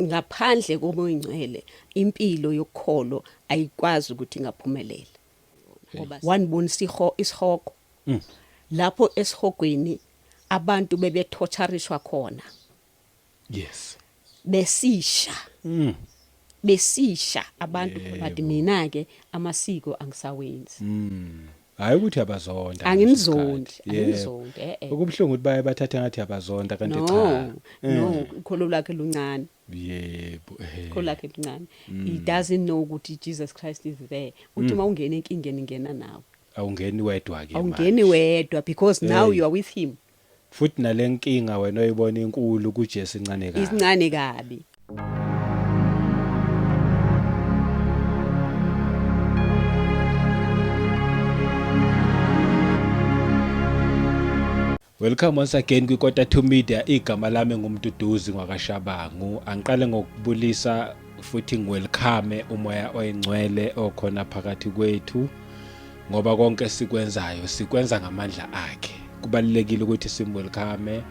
Ngaphandle koMoya oNgcwele impilo yokukholo ayikwazi ukuthi ingaphumelela. Ngoba wanibonisa isihogo. Lapho esihogweni abantu bebethotsharishwa khona. Yes. Besisha. Besisha abantu, but mina ke amasiko angisawenzi. Hayi ukuthi abazonda. Anginzondi, anginzondi eh eh. Okubuhlungu ukuthi baye bathathe ngathi abazonda, kanti no, cha. No, ukholo lwakhe luncane. Yebo. Ukholo lwakhe luncane. He doesn't know ukuthi Jesus Christ is there. Uthi mawungena enkingeni, ngena nawe. Awungeni wedwa ke. Awungeni wedwa because now Hey. you are with him. Futhi nalenkinga wena oyibona inkulu, kuJesu incane kabi. Isincane kabi. Welcome once again kwiKota 2 Media. Igama lami nguMduduzi ngwakaShabangu. Angiqale ngokubulisa futhi ngiwelcome umoya oyingcwele okhona phakathi kwethu, ngoba konke sikwenzayo sikwenza ngamandla akhe. Kubalulekile ukuthi simwelcome,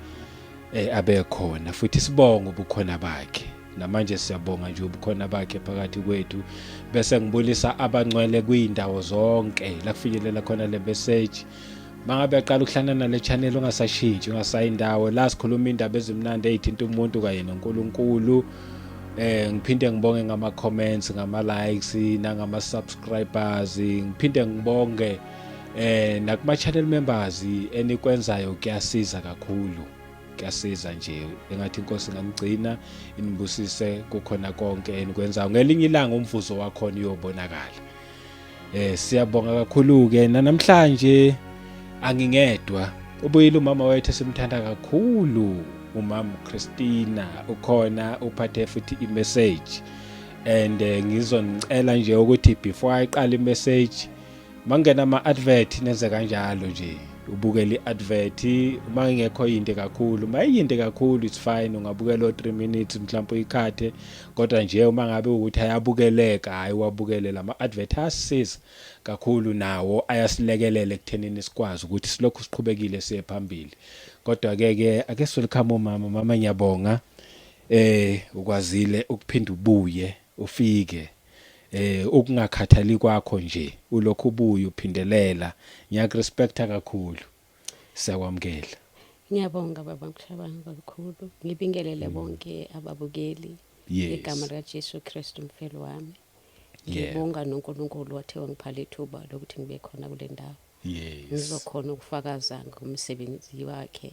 abe khona, futhi sibonge ubukhona bakhe. Namanje siyabonga nje ubukhona bakhe phakathi kwethu. Bese ngibulisa abangcwele kuyindawo zonke la kufinyelela khona le message. Mangabe aqala ukuhlangana nale channel, ungasashintshi, ungasayi indawo. La sikhuluma indaba ezimnandi ezithinta umuntu kanye noNkulunkulu. Ngiphinde ngibonge ngama comments, ngama likes, nangama subscribers. Ngiphinde ngibonge nakuma channel members. Enikwenzayo kuyasiza kakhulu, kuyasiza nje. Engathi inkosi inganigcina, inibusise kukhona konke enikwenzayo. Ngelinye ilanga umvuzo wakhona uyobonakala. Siyabonga kakhulu ke. Namhlanje angingedwa, ubuyile umama wethu esimthanda kakhulu, umama Christina ukhona, uphathe futhi imessage. And ngizonicela nje ukuthi before ayiqala imessage, mangena ama advert, nenze kanjalo nje, ubukele i-advert uma ingekho yinde kakhulu. Uma iyinde kakhulu, it's fine, ungabukela o 3 minutes mhlawumbe uyikhathe, kodwa nje uma ngabe ukuthi ayabukeleka, hayi, wabukele lama advert, ayasisiza kakhulu nawo, ayasilekelela ekuthenini sikwazi ukuthi silokhu siqhubekile siye phambili. Kodwa ke ake welcome umama. Mama, ngiyabonga ukwazile ukuphinda ubuye ufike. Ukungakhathali kwakho nje, ulokhu ubuye uphindelela, ngiyakurespecta kakhulu. Siyakwamukela. Ngiyabonga, baba Mshabangu, kakhulu. Ngibingelele bonke ababukeli igama likaJesu Kristu umfelo wami. Ngibonga noNkulunkulu wathe wangipha lethuba lokuthi ngibe khona kule ndawo. Ngizokhona ukufakaza ngomsebenzi wakhe,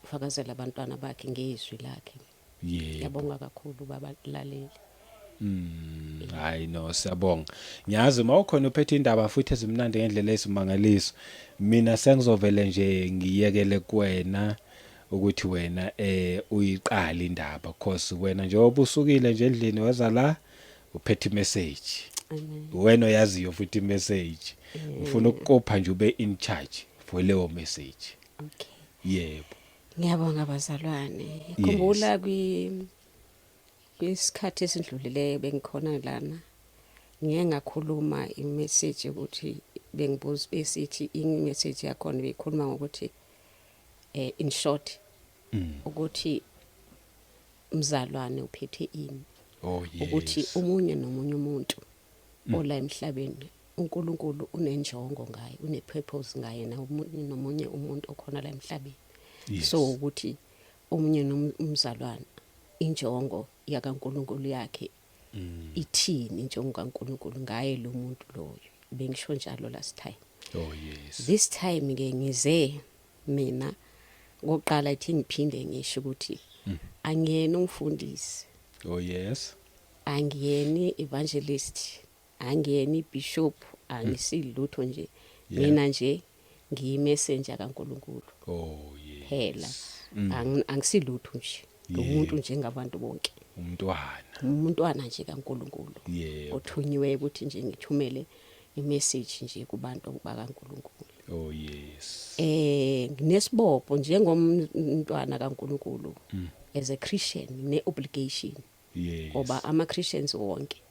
ufakazela abantwana bakhe ngezwi lakhe. Ngiyabonga kakhulu, baba laleli. Hayi no, siyabonga. Ngiyazi uma ukhona uphethe indaba futhi ezimnandi ngendlela eyisimangaliso. Mina sengizovele nje ngiyekele kuwena ukuthi wena uyiqala indaba, because wena njengoba usukile nje endlini weza la uphethe imessage. Amen. Wena oyaziyo futhi imessage. Ngifuna ukukopha nje ube in charge for leyo message. Okay. Yebo. Ngiyabonga, bazalwane. Khumbula kwisikhathi esidlulileyo bengikhona lana, ngiye ngakhuluma imessage ukuthi bengibuza besithi imessage yakhona beyikhuluma ngokuthi in short ukuthi mzalwane uphethe ini, ukuthi omunye nomunye umuntu ola emhlabeni uNkulunkulu unenjongo ngaye, une purpose ngaye, na omunye nomunye umuntu okhona la emhlabeni. So ukuthi omunye umzalwane injongo yakaNkulunkulu yakhe ithini, injongo kaNkulunkulu ngaye lo muntu loyo. Bengisho njalo last time. Oh yes. This time ke ngize mina kokuqala ithi ngiphinde ngisho ukuthi angiyena umfundisi, Oh yes. angiyeni evangelist, angiyeni bishop, angisilutho nje. Mina nje ngiyimessenger kaNkulunkulu Oh yes. phela. Angisilutho nje, ngumuntu njengabantu bonke. Umntwana. Umntwana nje kaNkulunkulu othunyiwe ukuthi nje ngithumele imessage nje kubantu bakaNkulunkulu. Oh yes. Nginesibopho njengomntwana kaNkulunkulu, as a Christian ne obligation, ngoba ama Christians wonke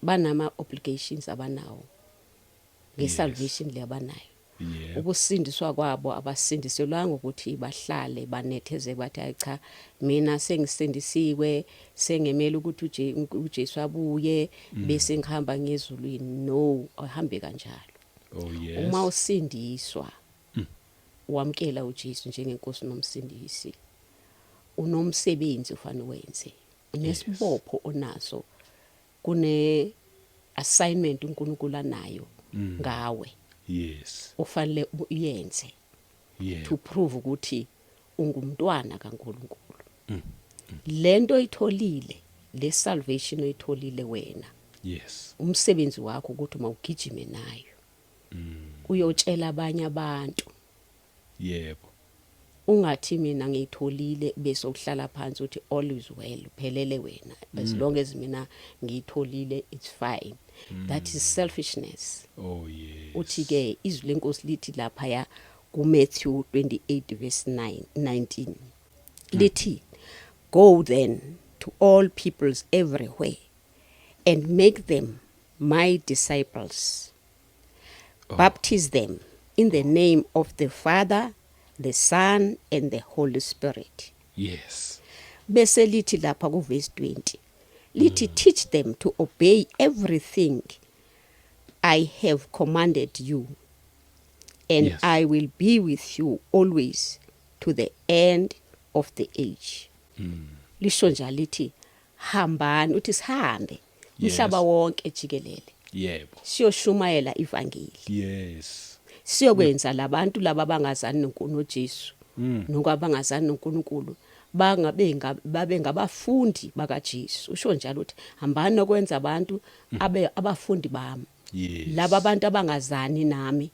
banama obligations abanawo ngesalvation le abanayo. Ukusindiswa kwabo, abasindiselwanga ukuthi bahlale banetheze, bathi, "Hayi cha, mina sengisindisiwe, sengemela ukuthi uJesu abuye bese ngihamba ngezulwini." No, ahambe kanjalo. Uma usindiswa, wamkela uJesu njengenkosi nomsindisi, unomsebenzi ofanele wenze, unesibopho onaso, kune assignment uNkulunkulu anayo ngawe ofanele uyenze to prove ukuthi ungumntwana kaNkulunkulu. Lento oyitholile, le salvation oyitholile wena, umsebenzi wakho ukuthi mawugijime nayo, uyotshela abanye abantu. Ungathi, "Mina ngiyitholile," bese uhlala phansi uthi all is well, uphelele wena, as long as mina ngiyitholile, it's fine. That is selfishness. Uthi ke izwi lenkosi lithi lapha ya kuMatthew 28 verse 9 19, lithi, "Go then to all peoples everywhere and make them my disciples. Baptize them in the name of the Father, the Son and the Holy Spirit." Bese lithi lapha ku verse 20, lithi, "Teach them to obey everything I have commanded you, and I will be with you always to the end of the age." Lisho njalo, lithi hambani, uthi sihambe umhlaba wonke jikelele, siyoshumayela ivangeli, siyokwenza labantu laba abangazani noJesu nokwabangazani noNkulunkulu bangabe babe ngabafundi bakaJesu. Usho njalo ukuthi hambani nokwenza abantu abe abafundi bami, laba abantu abangazani nami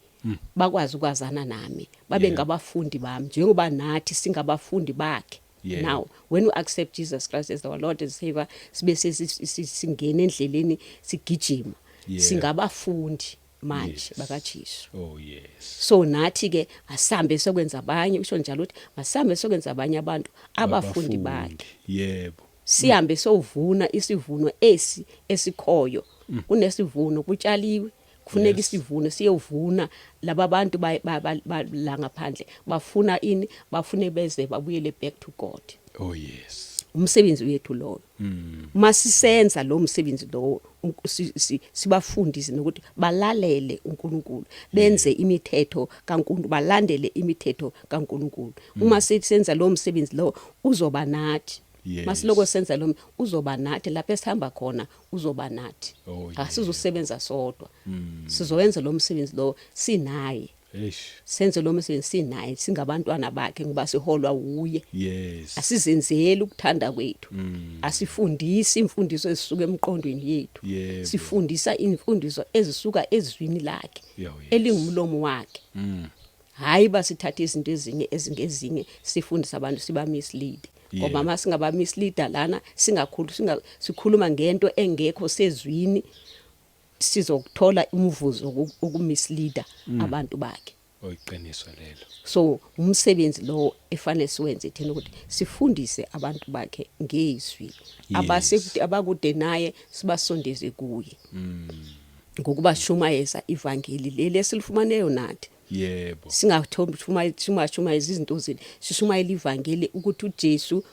bakwazi ukwazana nami, babe ngabafundi bami njengoba nathi singabafundi bakhe. Now when we accept Jesus Christ as our Lord and Savior, sibe singena endleleni, sigijima, singabafundi manje bakaJesu. So nathi ke asambe sokwenza abanye, usho njalo ukuthi masambe sokwenza abanye abantu abafundi bakhe. Sihambe sovuna isivuno esi esikhoyo. Kunesivuno, kutshaliwe, kufuneka isivuno, siyovuna. Laba bantu la ngaphandle bafuna ini? Bafune beze babuyele back to God. Umsebenzi wethu loyo. Masisenza lo msebenzi lowo, sibafundise nokuthi balalele uNkulunkulu, benze imithetho kaNkulunkulu, balandele imithetho kaNkulunkulu. Uma sisenza lo msebenzi lo, uzoba nathi. Masiloko senza lo, uzoba nathi lapho esihamba khona, uzoba nathi. Asizusebenza sodwa, sizowenza lo msebenzi lo sinaye. Senze lo msebenzi sinaye, singabantwana bakhe ngoba siholwa uye. Asizenzeli ukuthanda kwethu, asifundisi imfundiso ezisuka emqondweni yethu, sifundisa imfundiso ezisuka ezwini lakhe elingumlomo wakhe. Hayi, basithatha izinto ezinye ezingezinye, sifundisa abantu, siba mislead, ngoba masingaba misleader lana, singakhulu singa sikhuluma ngento engekho sezwini, sizokuthola umvuzo ukumisleader abantu bakhe. Oyiqiniso lelo. So umsebenzi lo efanele siwenze thina ukuthi sifundise abantu bakhe ngezwi, abase abakude naye sibasondeze kuye ngokubashumayeza ivangeli leli esilifumaneyo nathi. Singathombi shumayeza izinto zethu, sishumayela ivangeli ukuthi uJesu,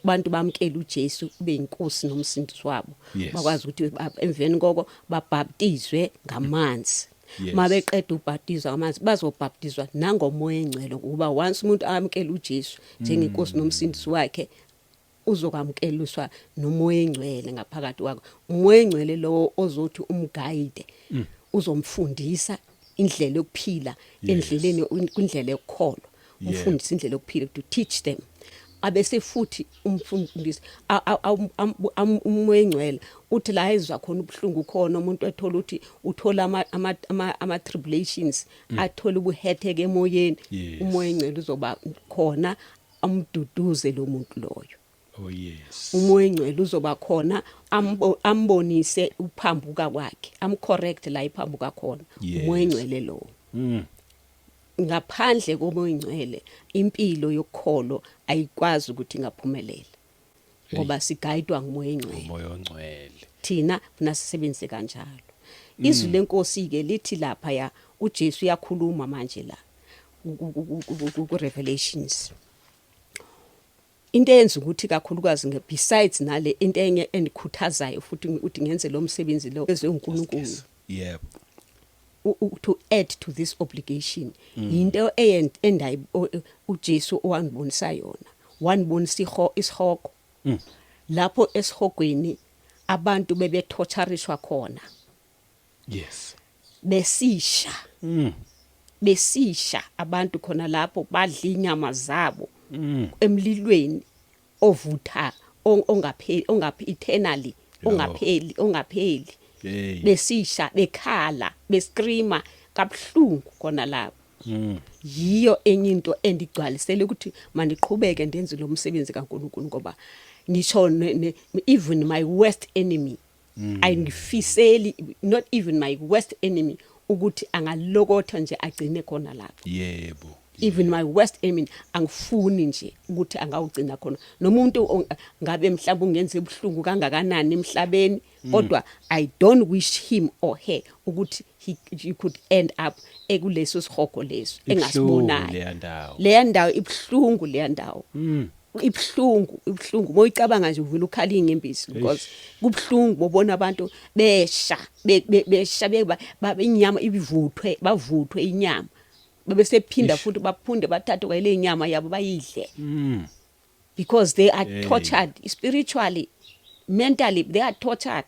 bantu bamkela uJesu ube inkosi nomsindisi wabo, bakwazi ukuthi emveni koko babhaptizwe ngamanzi. Mabeqeda ubhaptizwa ngamanzi, bazobhaptizwa nangomoya engcwele, ngoba once umuntu amkela uJesu njengenkosi nomsindisi wakhe, uzokwamukeliswa nomoya engcwele ngaphakathi kwakho. Umoya engcwele lowo ozothi umguide, uzomfundisa indlela yokuphila endleleni, kwindlela yokukholwa, umfundisa indlela yokuphila, to teach them. Abese futhi umfundisi umoya engcwele uthi la ezwa khona ubuhlungu khona umuntu, ethola ukuthi uthola ama tribulations, athola ubuhetheke emoyeni, umoya engcwele uzoba khona amduduze lo muntu loyo. Umoya engcwele uzoba khona ambonise uphambuka kwakhe, amcorrect la iphambuka khona. Umoya engcwele lo. Ngaphandle komoya engcwele, impilo yokukholo ayikwazi ukuthi ingaphumelela, ngoba sigayidwa ngumoya engcwele. Umoya ongcwele. Thina funa sisebenzise kanjalo. Izwi lenkosi ke lithi lapha ya uJesu uyakhuluma manje la ku Revelations. Into eyenza ukuthi kakhulukazi besides nale into enye endikhuthazayo futhi ukuthi ngenze lo msebenzi lo ezoNkulunkulu, to add to this obligation, into endayi uJesu owangibonisa yona, wanibonisa isihogo, lapho esihogweni abantu bebethotsharishwa khona, besisha, besisha abantu khona lapho, badla inyama zabo emlilweni ovutha ongapheli, ongaphi eternally, ongapheli, ongapheli. Besisha, bekhala, bescreama kabuhlungu khona lapho. Yiyo enye into endigcwalisele ukuthi mandiqhubeke ndenze lo msebenzi kaNkuluNkulu, ngoba ngisho even my worst enemy ayingifiseli, not even my worst enemy, ukuthi angalokotha nje agcine khona lapho. Even my worst enemy angifuni nje ukuthi angawugcina khona, nomuntu ngabe mhlawumbe ungenze ubuhlungu kangakanani emhlabeni, kodwa I don't wish him or her ukuthi he could end up ekuleso sihogo leso Ibuhlungu engasibonayo. Leya ndawo. Leya ndawo ibuhlungu, leya ndawo ibuhlungu, ibuhlungu. Moyicabanga nje uvela ukhala inyembezi, because kubuhlungu bobona abantu besha, besha, beba inyama ibivuthwe, bavuthwe inyama, bebesephinda futhi baphunde bathathe kwale inyama yabo bayidle, because they are tortured spiritually, mentally they are tortured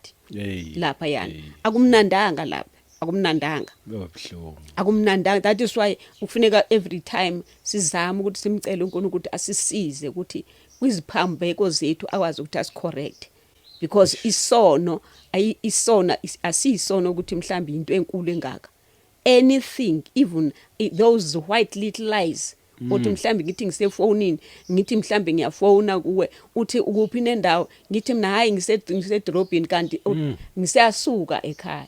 lapha yani. Akumnandanga lapha, akumnandanga. Kubuhlungu. Akumnandanga. That is why kufuneka every time sizame ukuthi simcele uNkulunkulu ukuthi asisize ukuthi kwiziphambeko zethu akwazi ukuthi asicorrect, because isono isona asiyisono ukuthi mhlambi into enkulu engaka. Anything, even those white little lies, uthi mhlambi ngithi ngisefonini, ngithi mhlambi ngiyafona kuwe, uthi ukuphi nendawo, ngithi mina hayi, ngisedrobheni, kanti ngiseyasuka ekhaya,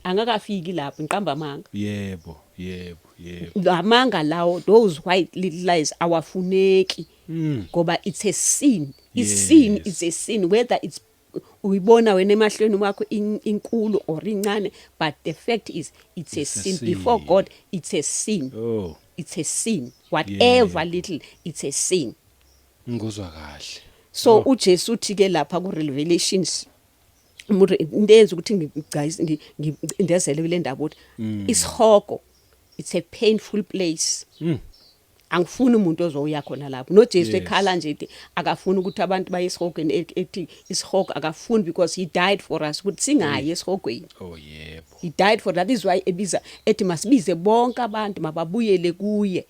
angakafiki lapho, ngiqamba amanga. yebo yebo yebo Amanga lawo, those white little lies, awafuneki, ngoba it's a sin, isin. It's a sin whether it's uyibona wena emahlweni wakho inkulu or incane, but the fact is it's a It's a sin before sin. God. It's a sin. It's a sin, whatever little, it's a sin. Ngikuzwa kahle. So uJesu uthi ke lapha ku Revelations, into eyenza ukuthi ngigcayise, ngindezele kule ndaba, ukuthi isihogo, it's a painful place. Angifuni umuntu ozoya khona lapho, noJesu ekhala nje ethi akafuni ukuthi abantu baye esihogweni, ethi isihogo akafuni, because he died for us ukuthi singayi esihogweni. oh yebo He died for that. Is why ebiza ethi masibize bonke abantu mababuyele kuye,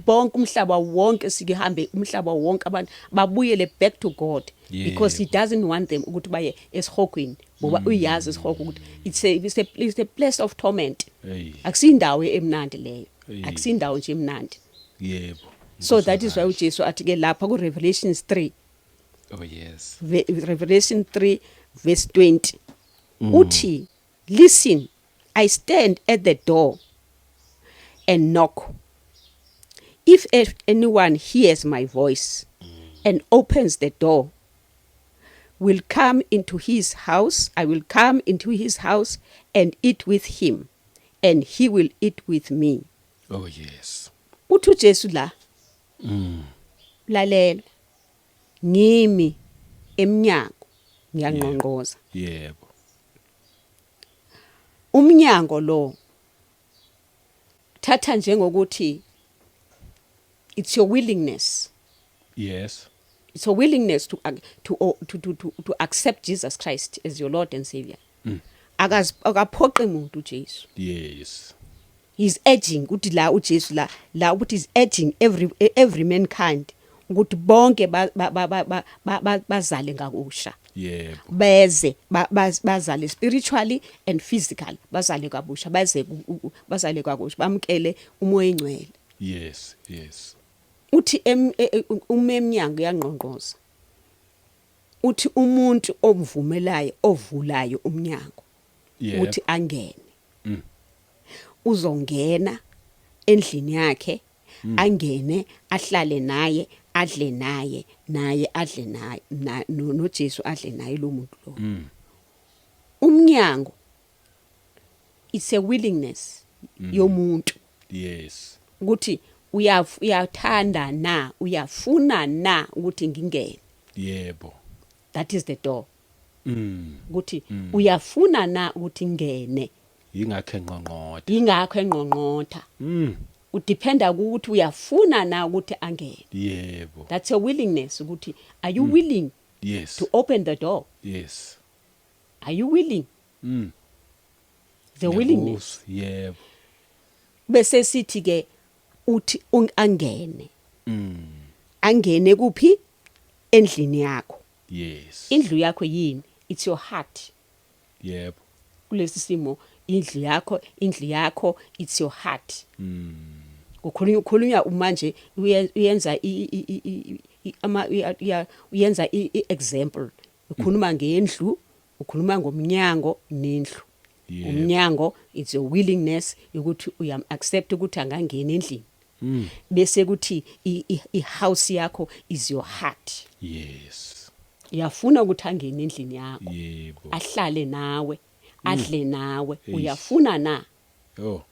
bonke, umhlaba wonke, sikehambe umhlaba wonke, abantu babuyele back to God, because he doesn't want them ukuthi baye esihogweni, ngoba uyazi isihogo ukuthi it's a place of torment. Akusindawo emnandi leyo. Akusindawo nje emnandi. So that is why uJesu athi ke lapha ku Revelations 3, Revelation 3 verse 20, uthi, "Listen, I stand at the door and knock. If anyone hears my voice and opens the door, will come into his house I will come into his house and eat with him, and he will eat with me." Uthi uJesu la, lalela, ngimi emnyango ngiyangqongqoza. Umnyango lo thatha njengokuthi it's your willingness. It's your willingness to accept Jesus Christ as your Lord and Savior. Akaphoqe umuntu uJesu. He's urging ukuthi la uJesu la ukuthi is urging every mankind ukuthi bonke bazale ngakusha, beze bazale spiritually and physically, bazale kabusha, baze bazale kabusha, bamkele uMoya oNgcwele. Uthi uma emnyango uyangqongqoza, uthi umuntu omvumelayo, ovulayo umnyango uthi angene, uzongena endlini yakhe, angene ahlale naye, adle naye, naye adle naye, noJesu adle naye lo muntu lo. Umnyango, it's a willingness. yomuntu, ukuthi uyathanda na, uyafuna na ukuthi ngingene. That is the door, ukuthi uyafuna na ukuthi ngene. Yingakho enqonqotha. Ingakho enqonqotha. Udependa ukuthi uyafuna na ukuthi angene. That's your willingness, ukuthi are you willing to open the door? Are you willing? The willingness. Bese sithi ke uthi angene. Angene kuphi? Endlini yakho. Indlu yakho yini? It's your heart. Kulesi simo indlu yakho it's your heart. Kukhulunywa manje, uyenza ama uyenza i-example, ukhuluma ngendlu, ukhuluma ngomnyango nendlu. Umnyango, it's a willingness ukuthi uyam accept ukuthi angangena endlini. Bese kuthi i-house yakho is your heart. Uyafuna ukuthi angene endlini yakho, ahlale nawe, adle nawe. Eish. Uyafuna na? Oh,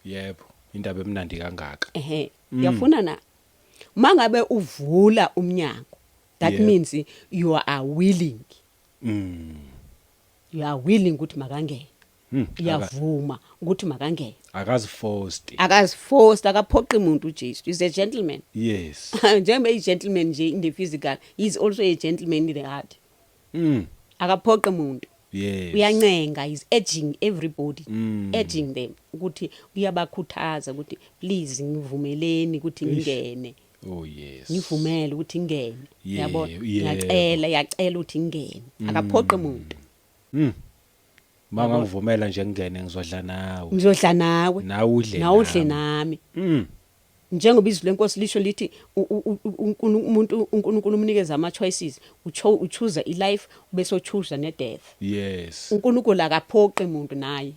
yebo, indaba emnandi kangaka. Ehe, uyafuna na? Mangabe uvula umnyango, that means you are willing. You are willing ukuthi makangene. Uyavuma ukuthi makangene. Akaziforced. Akaziforced, akaphoqi umuntu. uJesu is a gentleman. Njengoba eyi-gentleman nje in the physical, he is also a gentleman in the heart. Akaphoqi umuntu. Uyancenga, is urging everybody, urging them ukuthi, uyabakhuthaza ukuthi please ngivumeleni ukuthi Eish. ngingene. Oh yes. Ngivumele ukuthi ngingene. Yabo, ngiyacela, yacela ukuthi ngingene. Akaphoqi umuntu. Manga ngivumela nje ngingene, ngizodla nawe. Ngizodla nawe. Nawe udle. Nawe udle Nami. nami. Njengoba izwi lenkosi lisho lithi umuntu uNkulunkulu umnikeza ama choices, uchoose i-life bese uchoose ne-death. uNkulunkulu akaphoqi umuntu naye.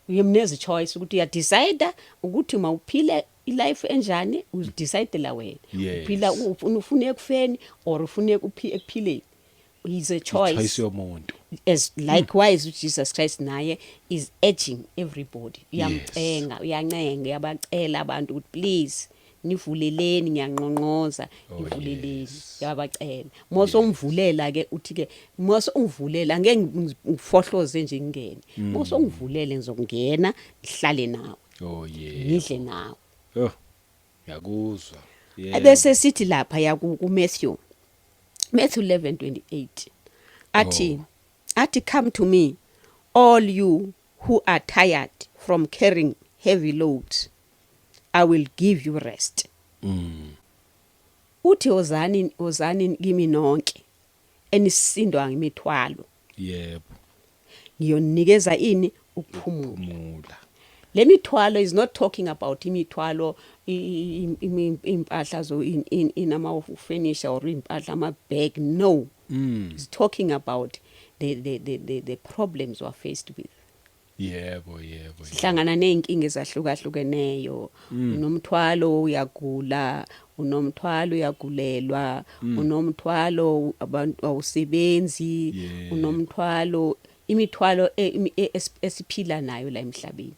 Uyemneza choice ukuthi uya decide ukuthi mawuphile ilife enjani, uzidecide la wena. Uphila ufuna ekufeni or ufuna ekuphileni, is a choice. Choice yomuntu. As likewise uJesus Christ naye is urging everybody, uyamcenga, uyancenga, uyabacela abantu ukuthi please nivuleleni, ngiyanqonqoza. Nivuleleni. Uyabacela. Mose umvulela ke, uthi ke mose ungivulela, ngeke ngifohloze nje ngingene. Mose ungivulele, ngizokungena ngihlale nawe, ngidle nawe. Oh. Ngiyakuzwa. Yebo. Ebese sithi lapha ya ku Matthew 11:28, athi athi "Come to me, all you who are tired from carrying heavy loads, I will give you rest." Uthi ozani, ozani kimi nonke enisindwa ngimithwalo, ngiyonikeza ini? Ukuphumula. Phumula. Le mithwalo is not talking about imithwalo impahla zo in ama furniture or impahla, ama bag, no. It's talking about the problems we are faced with. Yebo, yebo. yebo. Sihlangana nezinkinga ezahlukahlukeneyo. Unomthwalo, uyagula, unomthwalo, uyagulelwa, unomthwalo, abantu awusebenzi, unomthwalo, imithwalo esiphila nayo la emhlabeni.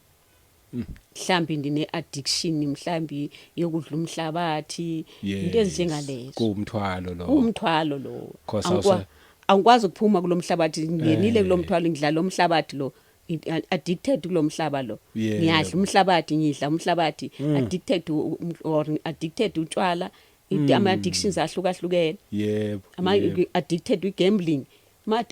Mhlambi ndine addiction, mhlambi yokudla umhlabathi, into ezinjengalezo. Kuwumthwalo lo. Umthwalo lo. 'Cause Angikwazi ukuphuma kulomhlabathi, ngingenile kulomthwalo, ngidla lo mhlabathi lo, addicted kulomhlaba lo. Ngiyadla umhlabathi, ngidla umhlabathi, addicted or addicted utshwala, ama addictions ahlukahlukene. Ama addicted with gambling,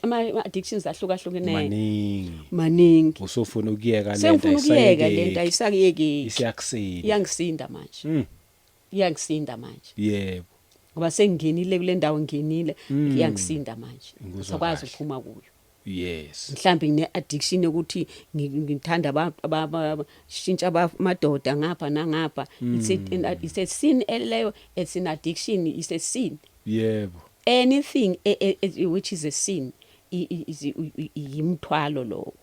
ama addictions ahlukahlukene. Maningi. Maningi. Usufuna ukuyeka lento. Sengifuna ukuyeka lento, Ayisayekeki. Ayisakuyeki. Isiyakusinda. Iyangisinda manje. Iyangisinda manje. Ngoba sengingenile kule ndawo, ngingenile, iyangisinda manje. Ngikuzwa Sakwazi kahle. ukuphuma kuyo. Mhlambi ngine addiction yokuthi ngithanda shintsha amadoda ngapha nangapha. It's a sin leyo, it's an addiction, it's a sin. Anything which is a sin yimthwalo lo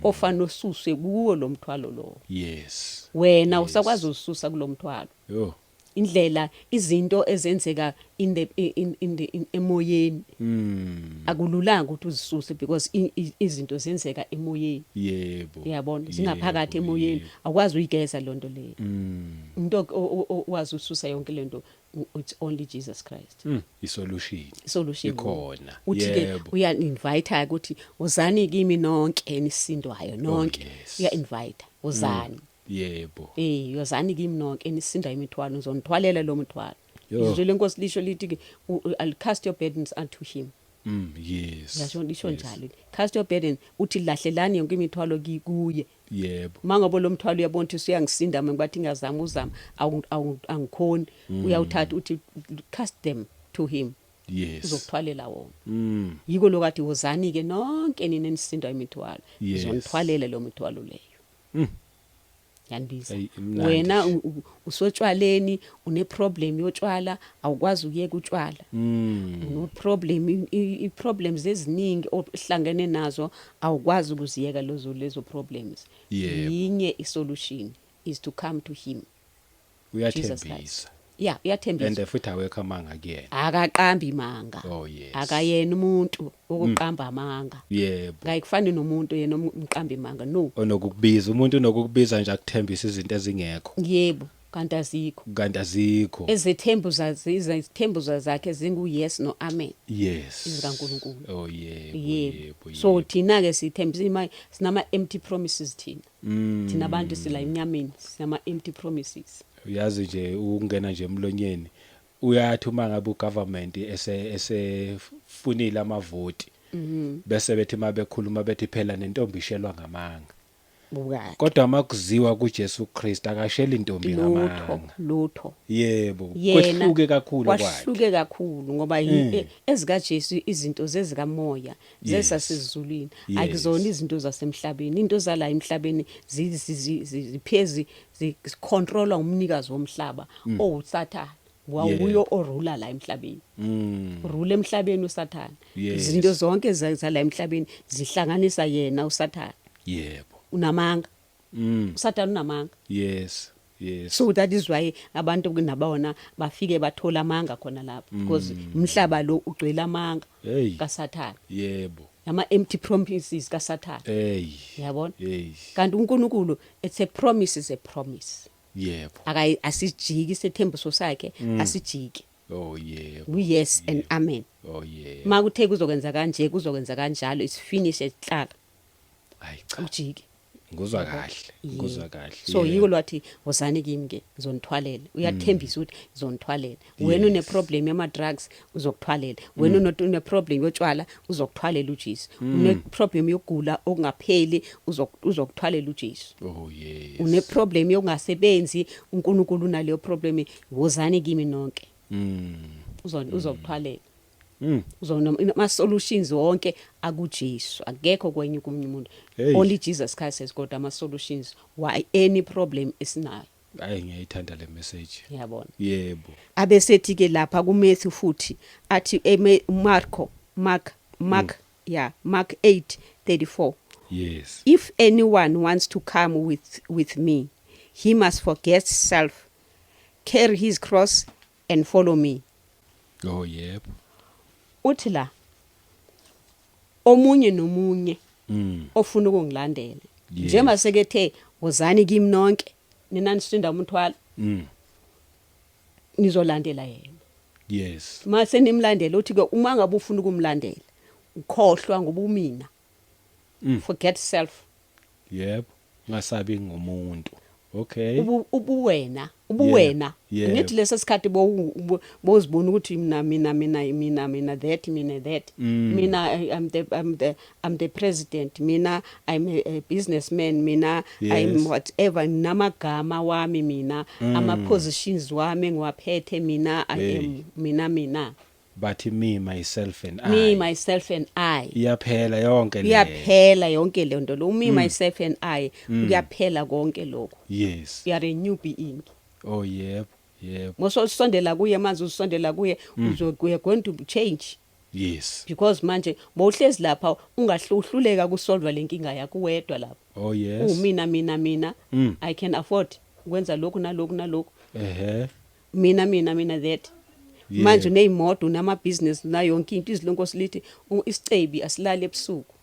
ofana ususwe kuwo lo mthwalo lo. Wena usakwazi ususa kulomthwalo. Yo. Indlela izinto ezenzeka in the in in the in, emoyeni, akululanga ukuthi uzisuse because izinto zenzeka emoyeni. Uyabona, zingaphakathi emoyeni. Awukwazi uyigeza lonto leyo. Umuntu owazi ususa yonke lento, it's only Jesus Christ. Isolution Solution ikhona. Uthi ke uya invite ukuthi uzani kimi nonke enisindwayo nonke. Uya invite, uzani. Yozani kimi nonke enisinda imithwalo, ngizonithwalela lo mthwalo. Yo. Izwi lenkosi lisho lithi ke, I'll cast your burdens unto him. Yasho, lisho njalo, cast your burden, uthi lahlelani yonke imithwalo kuye. Mangabe lo mthwalo uyabona ukuthi usuyangisinda mina, bathi ngiyazama uzama, angikhoni, uyawuthatha uthi cast them to him. Uzokuthwalela wona. Yiko lokathi wozani ke nonke nina enisindwa imithwalo, ngizonithwalela lo mthwalo leyo. Yanibiza. Eyi, imnandi Wena nje. usotshwaleni, une problem yotshwala, awukwazi ukuyeka utshwala. Une problem, i problems eziningi ohlangene nazo, awukwazi ukuziyeka lezo problems. Yinye isolution is to come to him, Jesus Christ. Uyathembisa. Yeah, uyathembisa. And futhi awekho amanga kuyena. Akaqambi manga. Akayena umuntu ukuqamba amanga. Ngayikufani nomuntu yena umqambi manga, no. Onokukubiza, umuntu unokukubiza nje akuthembisa izinto ezingekho. Yebo, kanti azikho. Kanti azikho. Izethembu zakhe zingu yes no amen. IzikaNkulunkulu. Oh yebo. Yebo. So thina ke sithembisa imali, sinama empty promises thina. Thina abantu sila enyameni, sinama empty promises. Uyazi nje, ukungena nje emlonyeni, uyathi uma ngabe ugovernment esefunile amavoti, bese bethi mabekhuluma bethi phela nentombi ishelwa ngamanga. Buka. Kodwa makuziwa kuJesu Kristu, akasheli intombi Lutho. ngamanga. Lutho. Yebo. Yena Kwehluke kakhulu kwakhe. Kwahluke kakhulu ngoba ezika Jesu izinto zezikamoya, zesasezulwini. Akuzona izinto zasemhlabeni. Into zala emhlabeni ziphezi zicontrolwa umnikazi womhlaba owuSathane, wawuyo orula la emhlabeni. Rule emhlabeni uSathane. Izinto zonke zala emhlabeni zihlanganisa yena uSathane. Unamanga. USathane unamanga. yes yes So that is why abantu kunabona bafike bathola amanga khona lapho, because umhlaba lo ugcwele amanga Hey. kaSathane. Ama empty promises kaSathane. Hey. Yabona? Hey. Kanti uNkulunkulu, it's a promise is a promise. Akayi, asijiki isethembiso sakhe, asijiki. Oh yebo. We yes and amen. Oh yebo. Makuthe kuzokwenza kanje, kuzokwenza kanjalo, it's finished, ehlala. Hayi cha. Ujiki. Nguzwa kahle, nguzwa kahle. So yiko lwathi wozani kimi ke, ngizonithwalela. Uyathembisa ukuthi ngizonithwalela. Wena une problem yama drugs, uzokuthwalela. Wena une problem yotshwala, uzokuthwalela uJesu. Une problem yokugula okungapheli, uzokuthwalela uJesu. Oh yes. Une problem yokungasebenzi, uNkulunkulu unaleyo problem, wozani kimi nonke. Uzokuthwalela. Uzona ama solutions wonke akuJesu, akekho kwenye komunye umuntu. Hey. Only Jesus Christ has got ama solutions why any problem esinayo. Hayi, ngiyayithanda le message. Ngiyabona. Abesethi ke lapha kuMatthew futhi athi Marko, Mark, Mark, yeah, Mark 8:34. If anyone wants to come with me, he must forget self, carry his cross and follow me. Oh yebo. Uthi la omunye nomunye ofuna ukungilandela, njengoba sekethe wozani kimi nonke nina nisinda umthwalo, nizolandela yena. Mase nimlandela, uthi ke uma ngabe ufuna ukumlandela, ukhohlwa ngobumina. Forget self. Yebo, ngasabi ngumuntu. Okay. Ubuwena, ubuwena. Ngithi leso sikhathi bowuzibona ukuthi mina, mina, mina, mina, mina that, mina that. Mina I'm the president, mina I'm a businessman, mina I'm whatever, namagama wami mina, ama positions wami engiwaphethe mina, I Hey. am mina, mina. Bathi me, myself and I. Me, myself and I. Iyaphela yonke le. Iyaphela yonke le nto lo, me, myself and I, kuyaphela konke lokho. You are a new being. Oh yebo, yebo. Mososondela kuye manje, usondela kuye, we are going to change. Because manje bowuhlezi lapha ungahluhluleka kusolve lenkinga yakho wedwa lapha. Oh yes. Umina, mina, mina, I can afford ukwenza lokhu nalokhu nalokhu. Mina, mina, mina, that manje uneyimoto, unamabhizinisi, nayo yonke into. Izwi lenkosi lithi isicebi asilali ebusuku.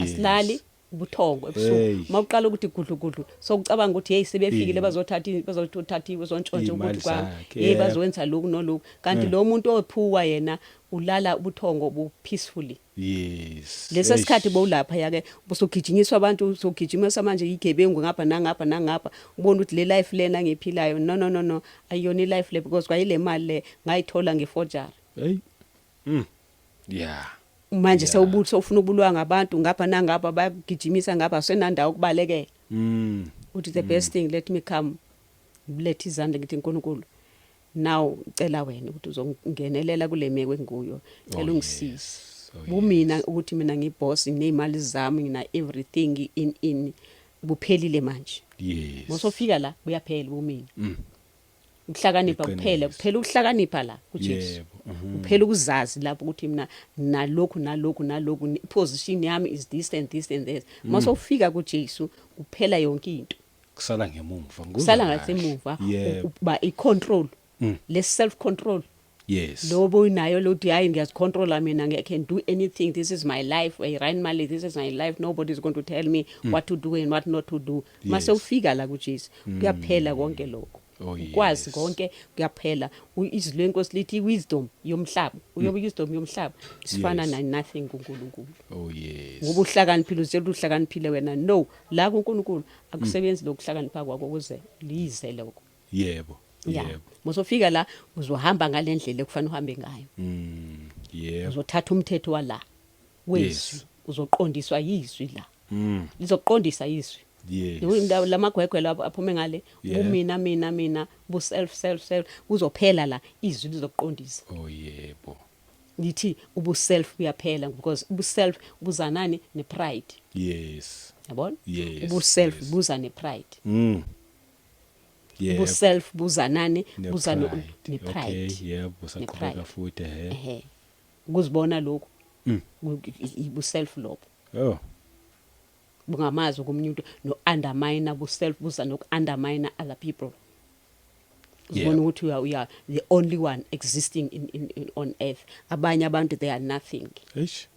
Asilali ubuthongo ebusuku. Mawuqala ukuthi gudlu gudlu, sokucabanga ukuthi hey, sebefikile, bazothatha, bazontshontsha Iy'mali ukuthi kwami, zakhe, hey, bazowenza lokhu noloku, kanti lo muntu ophuwa yena ulala ubuthongo bu peacefully. Lesa sikhathi bowulapha yake busugijinyiswa abantu, usugijimisa manje igebengu ngapha nangapha nangapha, ubona ukuthi le life lena engiyiphilayo, no, no, no, no, ayiyona i-life le, because kwayile mali le ngayithola ngeforgery. Hey. Yeah. Manje sewubuthi sewufuna ukubulwa ngabantu ngapha nangapha, bayagijimisa ngapha, senandawo ukubalekela. Uthi the best thing, let me come, ngilethe izandla, ngithi, "Nkulunkulu, now ngicela wena ukuthi uzongenelela kule meko engikuyo, cela ungisize." Bumina, ukuthi mina ngiboss, nginezimali zami, ngina everything in buphelile manje. Mosofika la buyaphela bumina. Ukuhlakanipha kuphela. Kuphela ukuhlakanipha la kuJesu. Kuphela ukuzazi lapho ukuthi mina nalokhu nalokhu nalokhu, position yami is this and this and this. Masofika kuJesu kuphela yonke into. Kusala ngemumva. Ngikuzwa Kusala kahle. ngasemuva. Uba i-control, le self control lo boyinayo lothi, hayi, ngiyazicontrola mina, I can do anything, this is my life, I run my life, this is my life, nobody is going to tell me what to do and what not to do. Mase ufika la kuJesu kuyaphela konke lokho. Ukwazi konke kuyaphela. Izwi lenkosi lithi i-wisdom yomhlaba, uyobe wisdom yomhlaba isifana na nothing kuNkulunkulu. Ngoba uhlakaniphile, uzitshela ukuthi uhlakaniphile wena. No, la kuNkulunkulu akusebenzi lokuhlakanipha kwakho, ukuze lize lokho. Mosofika la uzohamba ngalendlela ekufanele uhambe ngayo. Uzothatha umthetho wala wezwi. Uzoqondiswa yizwi la. Lizoqondisa izwi. Lamagwegwe lapho aphume ngale, bumina, mina, mina, bu self, self, self, kuzophela la, izwi lizoqondisa. Oh yebo. Ngithi ubu self buyaphela because ubu self buzanani ne pride. Yabona? Yes. Ubu self buza ne pride. Ubu self buzanani, buza Ne-pride. Ne pride. Okay, yebo, saqhubeka Ne-pride. futhi ehe. Ehe, ukuzibona lokho, ibu self lokho. Bungamazi komunye umuntu no undermine, bu self buza noku undermine other people. Uzibona ukuthi you are the only one existing in on earth, abanye abantu they are nothing. Eish.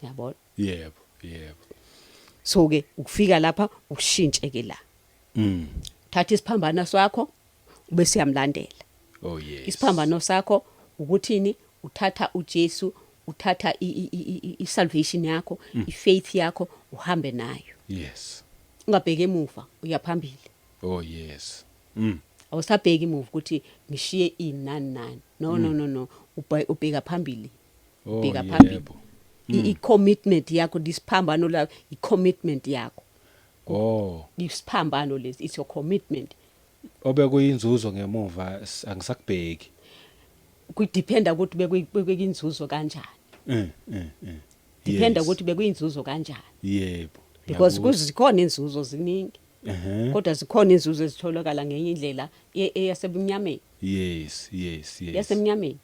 Yabona? Yebo, yebo. So ke ukufika lapha ushintshe ke la. Thatha isiphambano sakho bese uyamlandela. Isiphambano sakho ukuthini? Uthatha uJesu, uthatha i-salvation yakho, i-faith yakho, uhambe nayo. Ungabheki emuva, uya phambili. Oh yes. Awusabheki emuva ukuthi ngishiye ini nani nani. No, no, no, no, ubheka phambili. Ubheka phambili. I-commitment yakho, lisiphambano la, i-commitment yakho. Isiphambano lesi, it's your commitment. Obekuyinzuzo ngemuva angisakubheki. Kudependa ukuthi bekuyinzuzo kanjani. Dependa ukuthi bekuyinzuzo kanjani. Because kuzikhona inzuzo ziningi. Kodwa zikhona inzuzo ezitholakala ngenye indlela eyasebumnyameni. Yasemnyameni.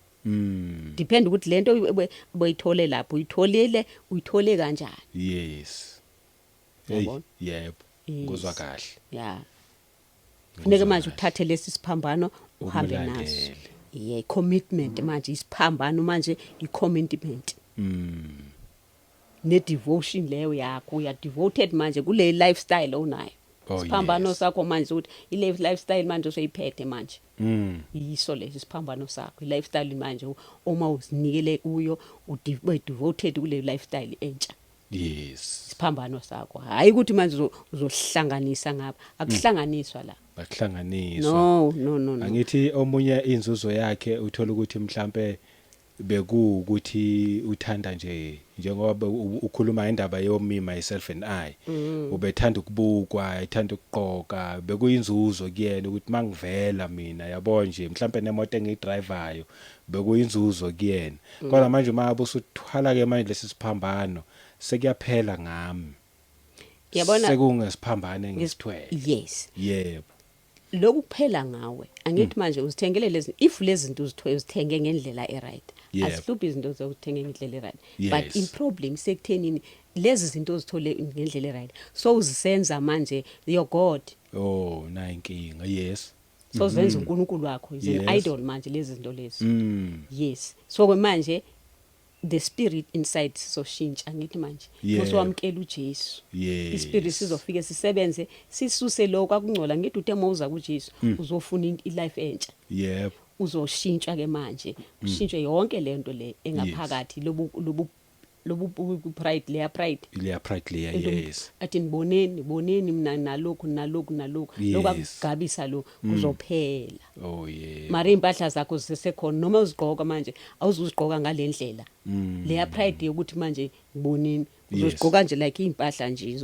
Depend ukuthi lento boyithole lapho, uyitholile, uyithole kanjani. Hey, Yabona? yebo. Nguzwa kahle. Yeah. Funeka manje kahle. uthathe lesi siphambano uhambe naso. Umulandele. Yeah, commitment manje, isiphambano manje i commitment. Ne devotion leyo yakho, uya devoted manje kule lifestyle onayo. Isiphambano sakho manje ukuthi ile lifestyle manje oseyiphethe manje. Yiso lesi isiphambano sakho, i lifestyle manje uma uzinikele kuyo, ube devoted kule lifestyle entsha. Isiphambano sakho, hayi ukuthi manje uzohlanganisa ngapha, akuhlanganiswa la. Bakuhlanganiswa. No, no, no, no. Angithi omunye inzuzo yakhe uthola ukuthi mhlambe bekuwukuthi uthanda nje, njengoba ukhuluma indaba yo me, myself and I. Ubethanda ukubukwa, ethanda ukuqoka, bekuyinzuzo kuyena ukuthi mangivela mina, yabo nje, mhlambe nemoto engiyidrivayo bekuyinzuzo kuyena. Kodwa manje uma usuthwala ke manje lesi siphambano, sekuyaphela ngami. Yabona? Sekungesiphambano engisithwele. Lokhu kuphela ngawe, angithi manje uzithengele lezi, if lezi zinto uzithwe uzithenge ngendlela eright, asihluphi izinto zokuthenga ngendlela eright, but in problem sekuthenini lezi zinto ozithole ngendlela eright, so uzisenza manje your god. Oh, na inkinga, yes. So zenza uNkulunkulu wakho is an idol manje lezi zinto lezi. Yes, so ke manje the spirit inside sizoshintsha, ngithi manje usowamkela uJesu, ispirit sizofike sisebenze, sisuse lokho akungcola. Ngithi uthe mawuza kuJesu uzofuna ilife entsha. Uzoshintsha ke manje, kushintshwe yonke lento le engaphakathi, lobu pride, leya pride. Leya pride leya. Athi niboneni, boneni mina nalokhu nalokhu nalokhu, lokakugabisa lo kuzophela. Oh yeah. Mara impahla zakho zisesekhona, noma uzigqoka manje awuzuzigqoka ngalendlela leya pride yokuthi manje ngiboneni. Uzozigqoka nje like impahla nje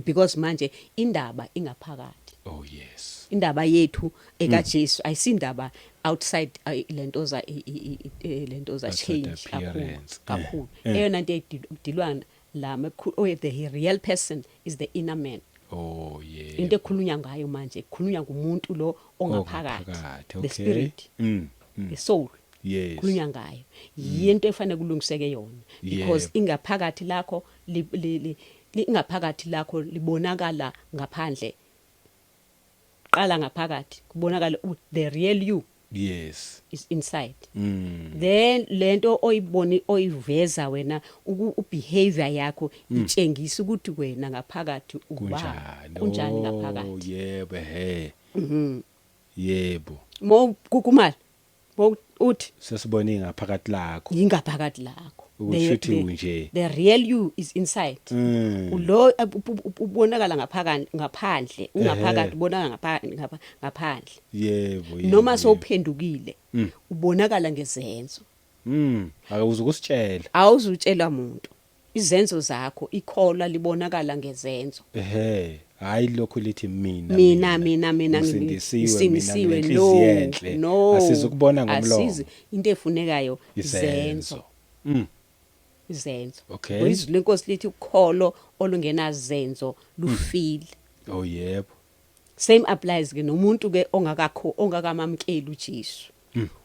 because manje indaba ingaphakathi. Oh yes. Indaba yethu ekaJesu ayisindaba outside, lento za lento za Outside change kakhulu appearance. Kakhulu. Eyona nto edilwana la oh, the real person is the inner man. Oh yeah. Into ekhulunywa ngayo manje, kukhulunywa ngumuntu lo ongaphakathi. Ongaphakathi, The spirit, the soul khulunywa ngayo, yinto efanele kulungiseke yona because ingaphakathi lakho ingaphakathi lakho libonakala ngaphandle. Qala ngaphakathi kubonakala the real you is inside. Then lento oyiboni oyiveza wena, ubehavior yakho itshengisa ukuthi wena ngaphakathi uba Kunjani? Kunjani Oh, ngaphakathi. Yebo, he. Yebo. Mo kukumala mo uthi Sesibone ngaphakathi lakho. Yingaphakathi lakho. Ukuthi shuthi unje. The real you is inside. Lo ubonakala ngaphakathi, ngaphandle ungaphakathi, ubonakala ngaphandle. Yebo, yebo. Noma sowuphendukile ubonakala ngezenzo. Akawuze ukusitshela. Awuzutshela umuntu, izenzo zakho, ikholwa libonakala ngezenzo. Ehhe, hayi lokhu lithi mina Mina mina mina ngisindisiwe, mina ngisindisiwe, nginenhliziyo no. enhle. No. Asizukubona ngomlomo. Asizi, into efunekayo izenzo. Izenzo. Izenzo. Okay. Izwi lenkosi lithi ukholo olungenazenzo lufile. Oh yebo. Same applies ke nomuntu ke ongakakho, ongakamamkeli uJesu,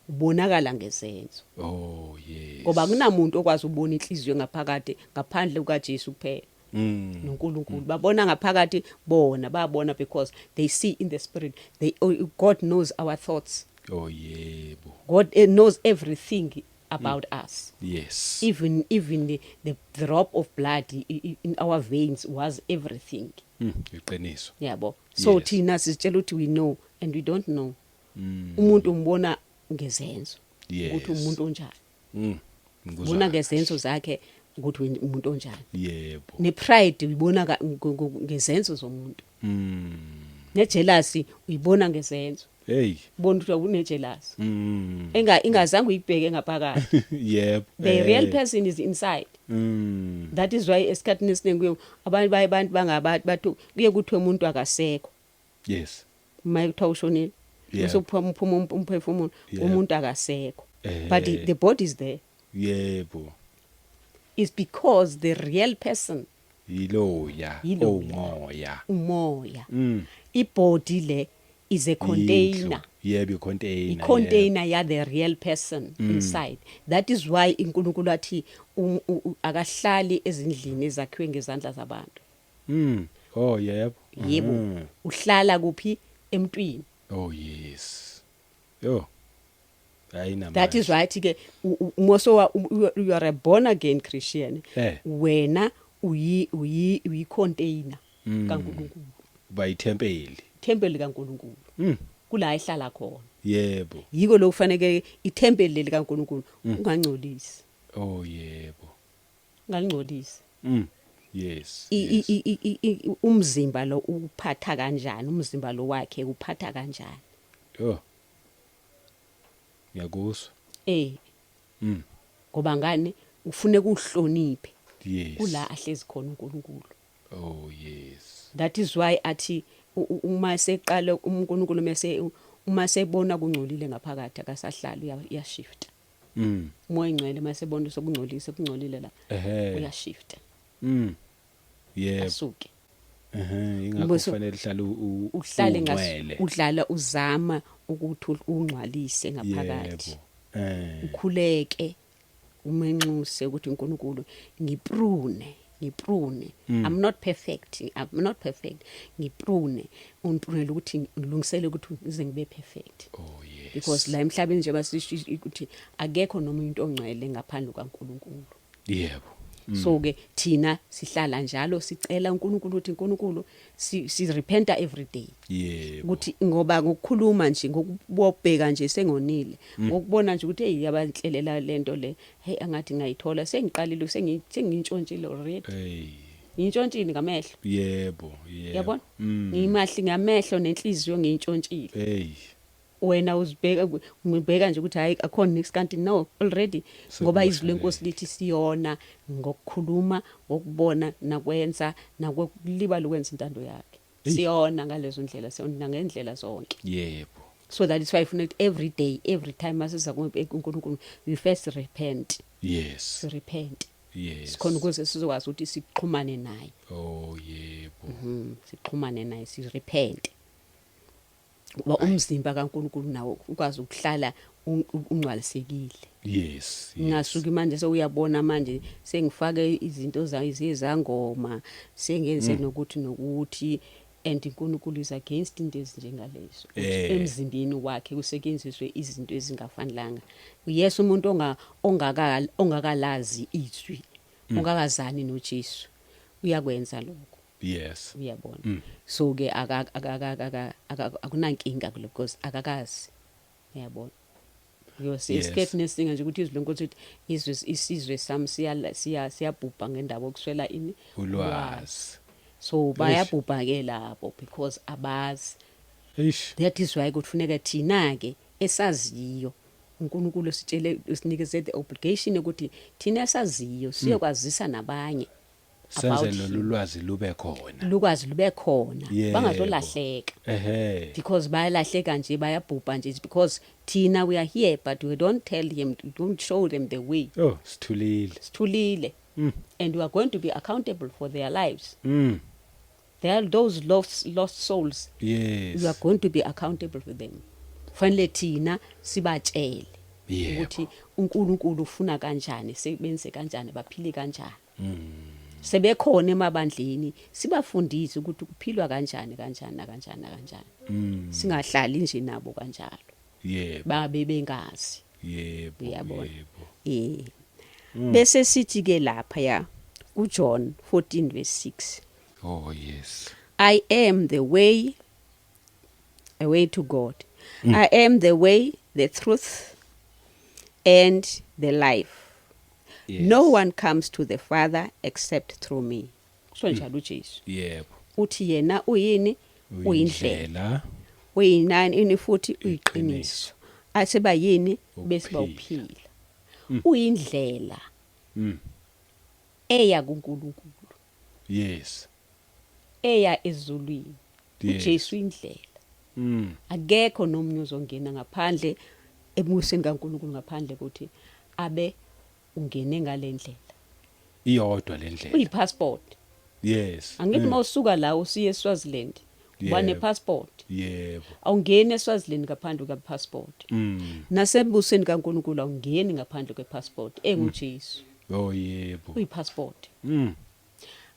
ubonakala ngezenzo. Oh yes. Ngoba kunamuntu okwazi ukubona inhliziyo ngaphakathi ngaphandle kukaJesu kuphela noNkulunkulu. Babona ngaphakathi bona, babona because they see in the spirit. They oh, God knows our thoughts. Oh yebo. God knows everything about us. Even the drop of blood in our veins was everything. Iqiniso. Yabo, so thina sizitshela ukuthi we know and we don't know. Umuntu umbona ngezenzo ukuthi umuntu onjani. Ngikuzwa. Ubona ngezenzo zakhe ukuthi umuntu onjani. Nepride uyibona ngezenzo zomuntu. Nejealousy uyibona ngezenzo. Hey. Ubona ukuthi unejealousy enga ingazange uyibheke ngaphakathi. The real person is inside. That is why esikhathini esiningi kuye abantu baye, abantu bangabantu bathi kuye kuthiwe umuntu akasekho. Uma kuthiwa ushonile, bese uphuma uphuma umphefumulo, umuntu akasekho, but the body is there. Is because the real person Yiloya. Yiloya. Omoya. Umoya. Ibody le is a container. Indlu. Yebo, icontainer. I-container ya the real person inside. That is why iNkulunkulu athi akahlali ezindlini ezakhiwe ngezandla zabantu. Oh yebo. Yebo. Uhlala kuphi? Emntwini. Oh yes. Yo. Hayi namanje. That is why ke moso you are a born again Christian, wena uyi container kaNkulunkulu. Uba ithempeli. Temple kaNkulunkulu. Kula ehlala khona. Yiko lokufanele ithempeli leli kaNkulunkulu ungangcolisi. Oh yebo. Ungalingcolisi. Yes. Umzimba lo uphatha kanjani? Umzimba lo wakhe uphatha kanjani? Yo. Ngiyakuzwa. Ngoba ngani ufune kuhloniphe kula ahlezi khona uNkulunkulu. Oh yes. That is why athi uma seqala uNkulunkulu, mase uma sebona kungcolile ngaphakathi, akasahlali, uyashifta. Umoya ingcwele mase bona sokungcolisa, kungcolile la, uyashifta. Asuke. Ingakho kufanele uhlale Uhlale ungcwele. Udlala uzama ukuthi ungcwalise ngaphakathi. Ukhuleke, umenxuse ukuthi uNkulunkulu ngiprune. Ngiprune. I'm not perfect, I'm not perfect. Ngiprune, ungiprunele ukuthi ngilungisele ukuthi ngize ngibe perfect. Oh yes. Because la emhlabeni nje basisho ukuthi akekho noma into ongcwele ngaphandle kaNkuluNkulu. So ke thina sihlala njalo sicela uNkulunkulu ukuthi uNkulunkulu si repenta every day. Ukuthi ngoba ngokukhuluma nje, ngokubobheka nje, sengonile. Ngokubona nje ukuthi hey, yabanhlelela lento le, hey, angathi ngayithola, sengiqalile, sengiyintshontshile already. Hey. Ngiyintshontshile ngamehlo. yebo yebo Yabona, ngiyimahli ngamehlo nenhliziyo, ngiyintshontshile. Hey. Wena uzibheka, ngibheka nje ukuthi hayi, akhona niks, kanti no, already, ngoba izwi lenkosi lithi siyona ngokukhuluma, ngokubona, nakwenza, nakulibala ukwenza intando yakhe. Siyona ngalezo ndlela, siyona ngendlela zonke. So that is why ifuna ukuthi every day, every time masiza kuNkulunkulu, we first repent. Repent. Sikhona ukuze sizokwazi ukuthi sixhumane naye. Oh yebo. Sixhumane naye, si repent, ngoba umzimba kaNkulunkulu nawo ukwazi ukuhlala ungcwalisekile. Ngasuki manje sewuyabona manje sengifake izinto zezangoma, sengenze nokuthi nokuthi, and uNkulunkulu is against into ezinjengalezo, ukuthi emzimbeni wakhe kusetshenziswe izinto ezingafanelanga. Yes, umuntu onga ongaka ongakalazi izwi, ongakazani noJesu, uyakwenza lokho. Uyabona, so ke akunankinga kulo because akakazi, uyabona. Yose isikhathi nesinga nje ukuthi izwi lenkosi ukuthi izwe, isizwe sami siyabhubha ngendaba okuswela ini? Ulwazi. So bayabhubha ke lapho because abazi. That is why kufuneka thina ke esaziyo uNkulunkulu sitshele, sinikeze the obligation ukuthi thina esaziyo siyokwazisa nabanye senze about lolu lwazi lube khona. Lukwazi lube khona, bangazolahleka. Because bayalahleka nje, bayabhubha nje. It's because thina we are here but we don't tell him, we don't show them the way. Oh, sithulile. Sithulile. And we are going to be accountable for their lives. There are those lost souls. We are going to be accountable for them. Fanele thina sibatshele ukuthi uNkulunkulu ufuna kanjani, sebenze kanjani, baphile kanjani. Sebekhona emabandleni, sibafundise ukuthi kuphilwa kanjani, kanjani, nakanjani, nakanjani. Singahlali nje nabo kanjalo babe bengazi. Uyabona? Yebo. Bese sithi ke lapha ya kuJohn 14 verse 6. Oh yes. I am the way, a way to God. I am the way, the truth, and the life. No one comes to the Father except through me. Kusho njalo uJesu. Uthi yena uyini? Uyindlela. Uyindlela. Uyinani ini futhi? Uyiqiniso. Aseba yini? Bese Ukuphila. bawuphila. Uyindlela eya kuNkulunkulu. Eya ezulwini. UJesu indlela. Akekho nomunye uzongena ngaphandle ebusweni kaNkulunkulu ngaphandle ukuthi abe ungene ngalendlela. Iyodwa lendlela. Uyipassport. Angithi mawusuka la usiye eSwaziland uba nepassport. Awungeni eSwaziland ngaphandle kwepassport. Nasembusweni kaNkulunkulu awungeni ngaphandle kwepassport enguJesu. Oh yebo. Uyipassport.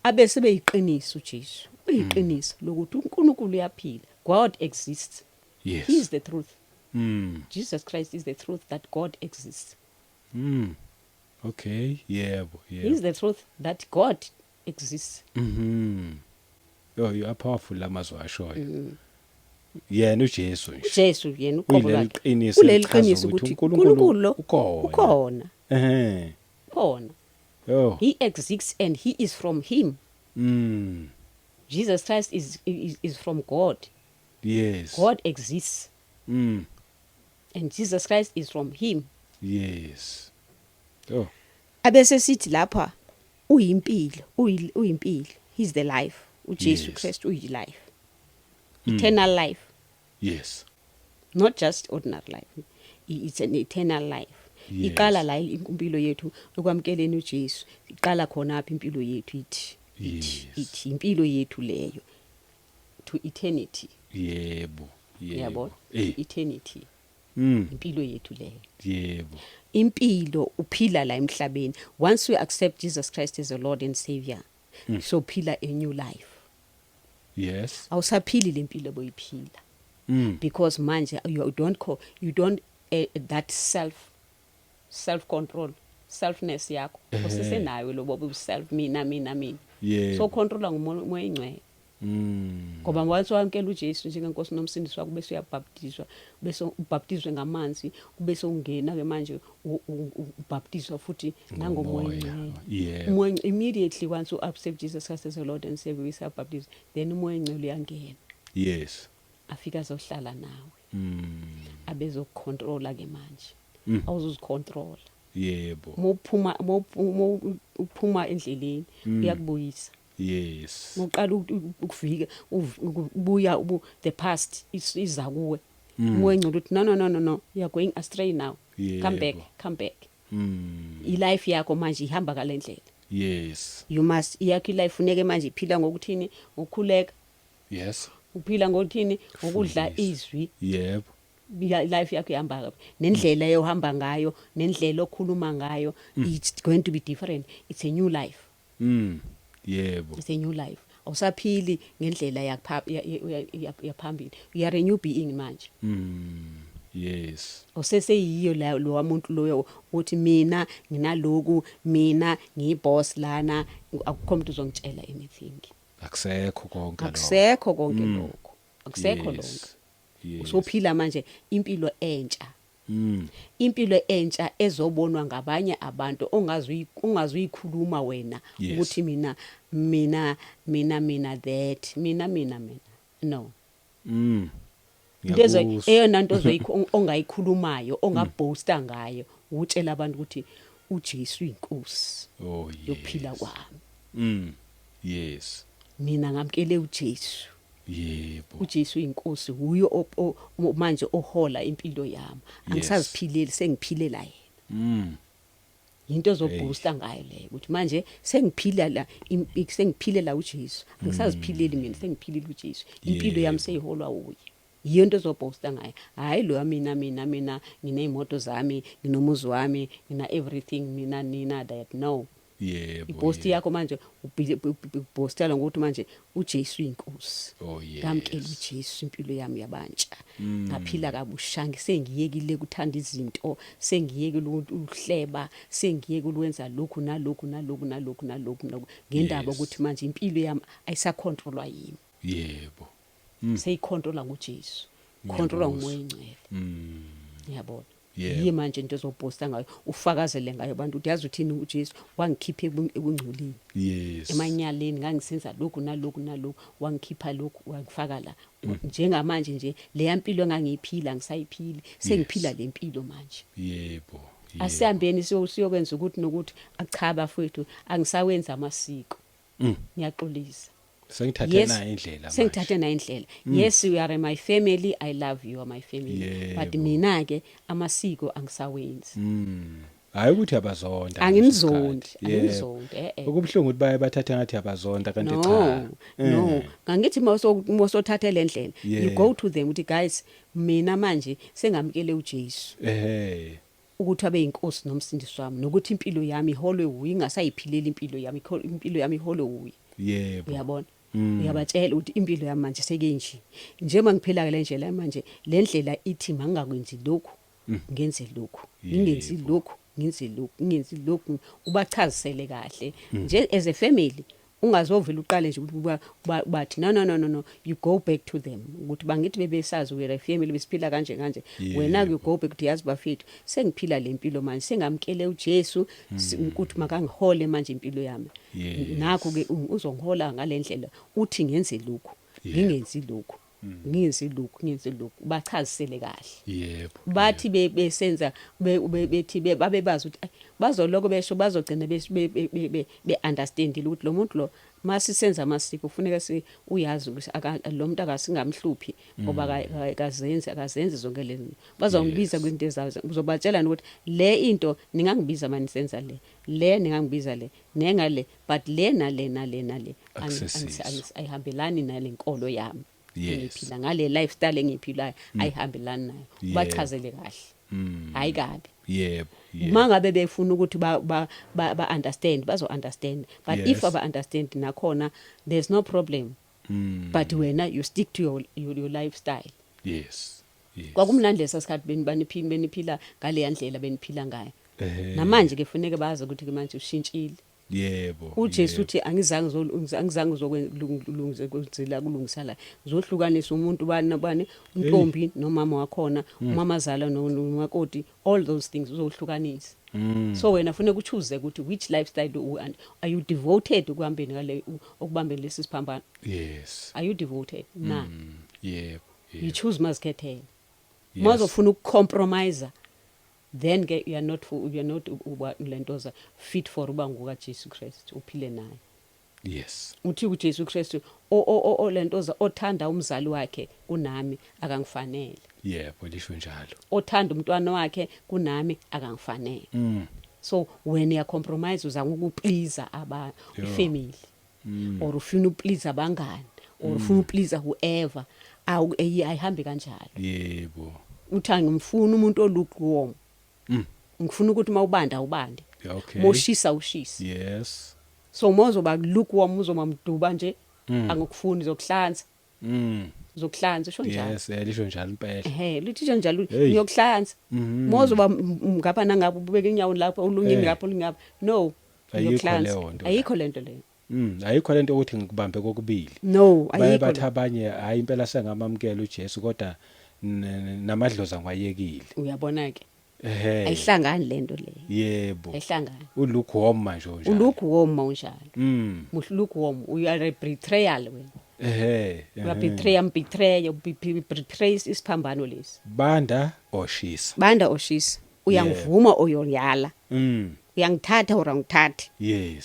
Abe sebeyiqiniso, uJesu uyiqiniso lokuthi uNkulunkulu uyaphila. God exists. He is the truth. Jesus Christ is the truth that God exists. Okay, yebo, He is yebo. the truth that God exists. Oh, you are powerful lamazwi ashoyo. Yena uJesu nje. uJesu yena uqobo Uyileli lwakhe qiniso kuleli elichaza qiniso ukuthi ukuthi uNkulunkulu uNkulunkulu lo ukhona. Ukhona. Ukhona. Oh. He exists and he is from him. Jesus Christ is from God. God exists and Jesus Christ is from him. Yes. Oh. Abese sithi lapha uyimpilo, uyimpilo. He's the life. uJesu Christ uyi life, eternal life. Not just ordinary life. It's an eternal life. Iqala la impilo yethu ekwamkeleni uJesu, iqala khona apha impilo yethu, ithi ithi impilo yethu leyo to eternity. Yebo. Yebo. Uyabona? Eternity. Impilo yethu leyo. Impilo uphila la emhlabeni once we accept Jesus Christ as a Lord and Savior. Sophila a new life. Awusaphili lempilo boyiphila because manje you don't call, you don't that self control, selfness yakho usesenayo lobo bu self, mina, mina, mina. So controla ngumoya ingcwele ngoba once wamkela uJesu njengenkosi nomsindisi wakho, bese uyabhaptizwa, bese ubhaptizwe ngamanzi, bese ungena ke manje ubhaptizwa futhi nangomoya Ngomoya. ingcwele. Umoya immediately once you accept Jesus Christ as your Lord and Savior, usabhaptizwa, then umoya ingcwele uyangena, afika azohlala nawe, abezokucontrola ke manje. Awuzuzicontrola. Mawuphuma, mawuphuma endleleni, uyakubuyisa. Uqala ukufika ukubuya the past iza kuwe, umoya engcwele uthi, "No, no, no, no, no, you are going astray now. Come back, come back." I-life yakho manje ihamba kalendlela. You must, yakho i-life funeke manje iphila ngokuthini? Ngokukhuleka. Uphila ngokuthini? Ngokudla Kufundisa. izwi. Life yakho ihamba kabi, nendlela yohamba ngayo, nendlela okhuluma ngayo, it's going to be different. It's a new life. It's a new life. Awusaphili ngendlela yaphambili. You are a new being manje. Useseyiyo la lo muntu loyo uthi, "Mina nginaloku, mina ngiyiboss lana, akukho umuntu uzongitshela anything." Akusekho konke lokho. Akusekho konke lokho, akusekho lokho. Usophila manje impilo entsha, impilo entsha ezobonwa ngabanye abantu, ongazuyikhuluma wena ukuthi mina, mina, mina, mina, that, mina, mina, mina, no. Into Ngiyakuzwa. Eyona nto ongayikhulumayo, ongaboasta ngayo, utshela abantu ukuthi uJesu inkosi yokuphila kwami. Mina ngamkele uJesu. uJesu inkosi, uyo manje ohola impilo yami. Angisaziphileli, sengiphilela yena. Into ozoboosta ngayo leyo ukuthi manje sengiphila la sengiphilela uJesu, angisaziphileli mina, sengiphilela uJesu, impilo yami seyiholwa uye. Yiyo into ozoboosta ngayo, hayi lo mina, mina, mina nginezimoto zami, nginomuzi wami, ngina everything, mina, nina, that, no. Iboast yakho manje uboastela ngokuthi manje uJesu inkosi. Ngamkela uJesu, impilo yami yabantsha, ngaphila kabusha, sengiyekile ukuthanda izinto, sengiyekile ukuhleba, sengiyekile ukwenza lokhu nalokhu nalokhu nalokhu nalokhu nalokhu, ngendaba ukuthi manje impilo yami ayisacontrolwa yimi. Seyicontrolwa nguJesu, controlwa ngumoya engcwele. Ngiyabona. Yiyo manje into ozoposta ngayo, ufakazele ngayo abantu ukuthi, yazi uthini, uJesu wangikhipha ekungcoleni, emanyaleni, ngangisenza lokhu nalokhu nalokhu, wangikhipha lokhu, wangifaka la. Njengamanje nje leya mpilo engangiyiphila angisayiphili, sengiphila le mpilo manje. Asihambeni siyokwenza ukuthi nokuthi. Cha bafowethu, angisawenza amasiko. Ngiyaxolisa. Sengithathe nayo indlela manje. Sengithathe nayo indlela. Yes, you are my family, I love you, you are my family, but mina ke amasiko angisawenzi. Hayi ukuthi abazonda. Anginzondi, anginzondi, eh eh. Okubuhlungu ukuthi baye bathathe ngathi abazonda, kanti No. cha. No, ngangithi mawusothathe le ndlela, you go to them uthi, "Guys, mina manje sengamkele uJesu ukuthi abe inkosi nomsindisi wami, nokuthi impilo yami iholwe uye, ingasayiphileli impilo yami, impilo yami iholwe uye." Uyabona, uyabatshela ukuthi impilo yami manje sekenje, njengoba ngiphila ke le ndlela manje, le ndlela ithi mangingakwenzi lokhu, ngenze lokhu, ngingenzi lokhu, ngenze lokhu, ngingenzi lokhu. Ubachazisele kahle nje as a family. Ungazovela uqale nje ukuthi bathi, "No, no, no, no, no." You go back to them ukuthi bangithi bebesazi, we are a family, besiphila kanje kanje. Wena you go back to, "Yazi bafethu, sengiphila le mpilo manje, sengamkele uJesu ukuthi makangihole manje impilo yami. Nakho ke uzongihola ngalendlela, uthi ngenze lokhu, ngingenzi lokhu, ngingenzi lokhu, ngingenzi lokhu." Bachazisele kahle. Bathi besenza bethi babe bazi ukuthi ay, bazoloko besho, bazogcina be understandile ukuthi lo muntu lo, masisenza amasiko, kufuneka si uyazi ukuthi lo muntu akasingamhluphi ngoba akazenzi zonke lezi zinto. Bazongibiza kwizinto ezazo, uzobatshela ukuthi le into ningangibiza manisenza le, le ningangibiza le nengale, but le nale nale nale Akusesiso. ayihambelani nale nkolo yami engiphila ngale lifestyle engiyiphilayo, ayihambelani nayo. Ubachazele kahle, hayi kabi. Yebo. Yeah. Mangabe befuna ukuthi ba understand, bazo understand, but if aba understand nakhona, there's no problem, but wena you stick to your lifestyle. yes yes Kwakumnandi lesa sikhathi beniphila, beniphila ngale ndlela beniphila ngayo. Namanje ke funeke bazi ukuthi ke manje ushintshile. UJesu uthi angizange uzokulungisa kulungisa la, uzohlukanisa umuntu bani nabani, untombi nomama wakhona, umamazala nomakoti, all those things uzohlukanisa. So wena funeka uchoose ukuthi which lifestyle do you want. Are you devoted ukuhambeni ngale, okubambeni lesi siphambano? Are you devoted na? Yebo. You choose, mazikhethele. Mazofuna ukucompromise, then ke you are not uba lentoza fit for uba nguka Jesu Christ uphile naye. Uthi uJesu Christ o lentoza othanda umzali wakhe kunami akangifanele. Yebo, lisho njalo. Othanda umntwana wakhe kunami akangifanele. So when you compromise, uzama ukuplease aba ifamily or ufuna uplease abangani or ufuna uplease whoever, awu ayihambi kanjalo. Uthi angimfuni umuntu olukewarm. Ngifuna ukuthi mawubanda ubande, moshisa ushise. So mozoba lukewarm, uzoba mduba nje, angikufuni, zokuhlanza. Zokuhlanza, usho njalo. Yes, lisho njalo impela. Ehe, lithi njalo. Hey. Ngiyokuhlanza mozoba ngapha nangapha, ubeke inyawo lapha olunye, ngapha olunye ngapha, no. Ayikho Ngiyokuhlanza. leyo nto la. Ayikho lento leyo. Ayikho lento ukuthi ngikubambe kokubili. No. Baye Ayikho. bathi abanye, hayi impela sengamamkela uJesu, kodwa namadlozi angwayekile. Uyabona ke? Ayihlangani lento leyo. Ayihlangani. Ulukewarm manje unjalo. Ulukewarm unjalo. Lukewarm, you are a betrayal wena. Uya betray, betray, you betray isiphambano lesi. Banda oshisa. Banda oshisa, uyangivuma oyoyala. Uyangithatha or angithathi.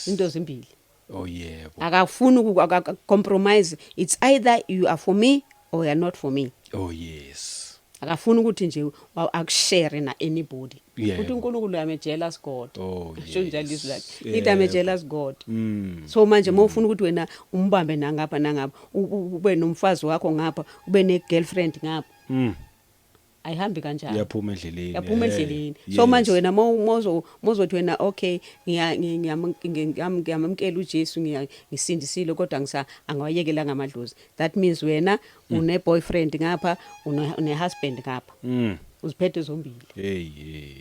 Into zimbili. Oh yebo. Akafuni compromise. It's either you are for me or you are not for me. Oh yes. Akafuni ukuthi nje akushare na anybody. Uthi uNkulunkulu, I'm a jealous God. Sho njalo izwi lakhe, lithi I'm a jealous God. So manje mawufuna ukuthi wena umbambe nangapha nangapha, ube nomfazi wakho ngapha, ube ne girlfriend ngapha, ayihambi kanjalo. Yaphuma endleleni. Yaphuma endleleni. So manje wena mozothi wena, okay, ngiyamamkela uJesu, ngisindisile, kodwa angawayekela ngamadlozi, that means wena une boyfriend ngapha, une husband ngapha. Uziphethe zombili. Hey hey.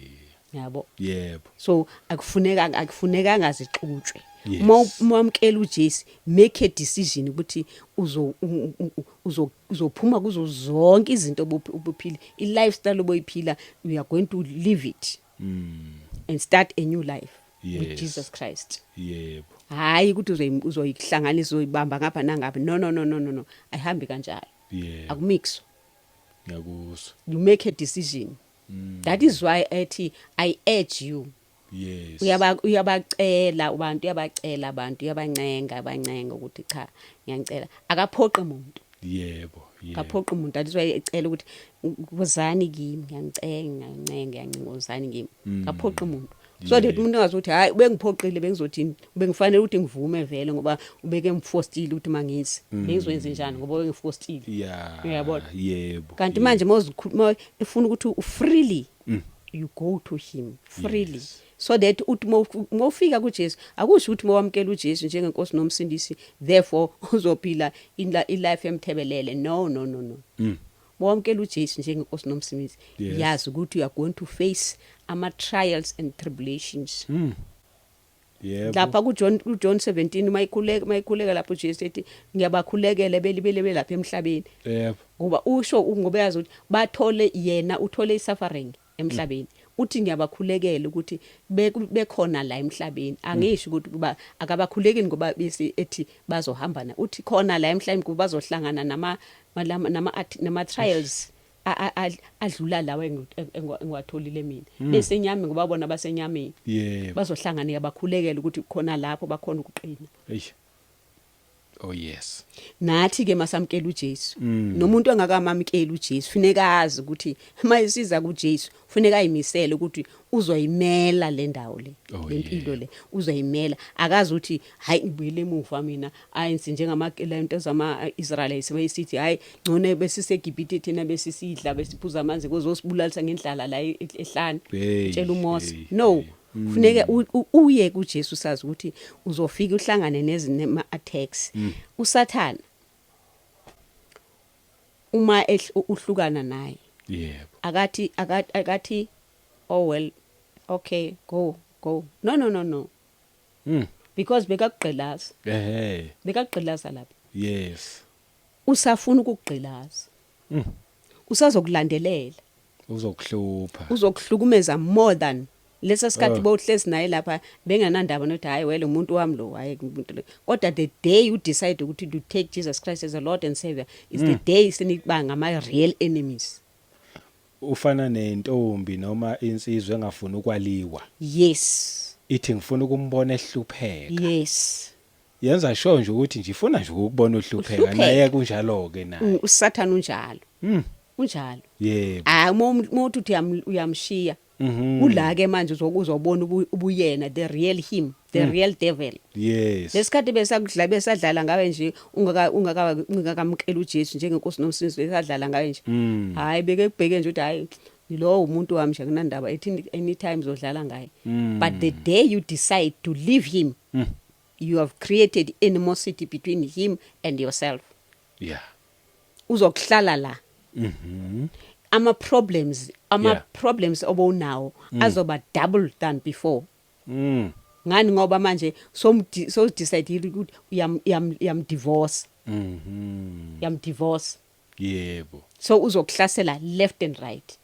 Yabo? Yebo. So akufuneka zixutshwe. Uma wamkela uJesu, make a decision ukuthi uzo u- u- uzo uzophuma kuzo zonke izinto obuphila, i lifestyle oboyiphila, you are going to live it and start a new life with Jesus Christ. Hayi ukuthi uzoyihlanganisa, uzoyibamba ngapha nangapha. No, no, no, no, no, no, ayihambi kanjalo. Akumixwa. Ngiyakuzwa. You make a decision. That is why ethi, I urge you. Uyabacela abantu, uyabacela abantu, uyabancenga, abancenga ukuthi cha, ngiyangicela. Akaphoqe umuntu. yebo yebo Akaphoqe umuntu. That is why ecela ukuthi wozani kimi, ngiyancenga, ngiyancenga, ngiyancenga, wozani kimi. Akaphoqe umuntu so that umuntu angazi ukuthi hayi, ubengiphoqile, bengizothini, bengifanele ukuthi ngivume vele ngoba ubeke ngifostile ukuthi mangizi, bengizokwenza njani ngoba ubengifostile. Uyabona? Yebo. Kanti manje mawuzikhuluma, efuna ukuthi ufreely you go to him freely, so that uthi mawufika kuJesu, akusho ukuthi mawamkela uJesu njengenkosi nomsindisi, therefore uzophila ilife emthebelele. No, no, no, no. Mawamkela uJesu njengenkosi nomsindisi, yazi ukuthi you are going to face ama trials and tribulations. Lapha kuJohn 17, mayikhuleka lapho uJesu ethi, ngiyabakhulekela belibele belapha emhlabeni, ngoba usho ngoba yazi ukuthi bathole yena uthole isuffering emhlabeni. Uthi ngiyabakhulekela ukuthi bekhona la emhlabeni. Angisho ukuthi kuba akabakhulekeli ngoba bese ethi bazohamba na, uthi khona la emhlabeni kuba bazohlangana nama trials adlula lawa engiwatholile mina besenyameni, ngoba bona basenyameni. Bazohlangana, yabakhulekela ukuthi khona lapho bakhona ukuqina. Eish. Oh yes. Nathi ke masamkela uJesu, nomuntu ongakamamkeli uJesu funeka azi ukuthi mayisiza kuJesu funeka ayimisele ukuthi uzoyimela le ndawo le, lempilo le uzoyimela. Akazi ukuthi hayi, ngibuyele emuva mina, ayenzi njengama lento zama Israel sebeyisithi, hayi, ngcono besiseGibhithe thina, besisidla, besiphuza amanzi, kuzosibulalisa ngendlala la ehlane. Tshela uMose. No, funeke uye kuJesu sazi ukuthi uzofika uhlangane nezinema attacks. USathana uma uhlukana naye, akathi, "Oh well, okay, go, go." No, no, no, no. Because bekakugqilaza. Bekakugqilaza lapha. Usafuna ukugqilaza. Usazokulandelela. Uzokuhlupha. Uzokuhlukumeza more than lesa sikhathi bowuhlezi naye lapha, benganandaba nokuthi, "Hayi, well, umuntu wami lo, hayi, umuntu lo." Kodwa the day you decide ukuthi to take Jesus Christ as a Lord and Savior is the day seniba ngama real enemies. Ufana nentombi noma insizwa engafuni ukwaliwa. Ithi ngifuna ukumbona ehlupheka. Yenza sure nje ukuthi nje ifuna nje ukubona uhlupheka. Uhlupheka. Naye kunjalo ke naye. Usathana unjalo. Unjalo. Ah, uma uthi uyamshiya, kula ke manje uzobona ubuyena, the real him, the real devil. Lesikhathi besakudla, besadlala ngawe nje ungakamkela uJesu njengenkosi nomsindisi, besadlala ngawe nje. Hayi, beke kubheke nje ukuthi, hayi, lo umuntu wami nje, akunandaba, ethi anytime zodlala ngaye. But the day you decide to leave him, you have created animosity between him and yourself. Uzokuhlala la. Ama problems, ama problems obowunawo azoba double than before. Ngani? Ngoba manje so decide ukuthi uyam divorce. Uyam divorce. So uzokuhlasela left and right.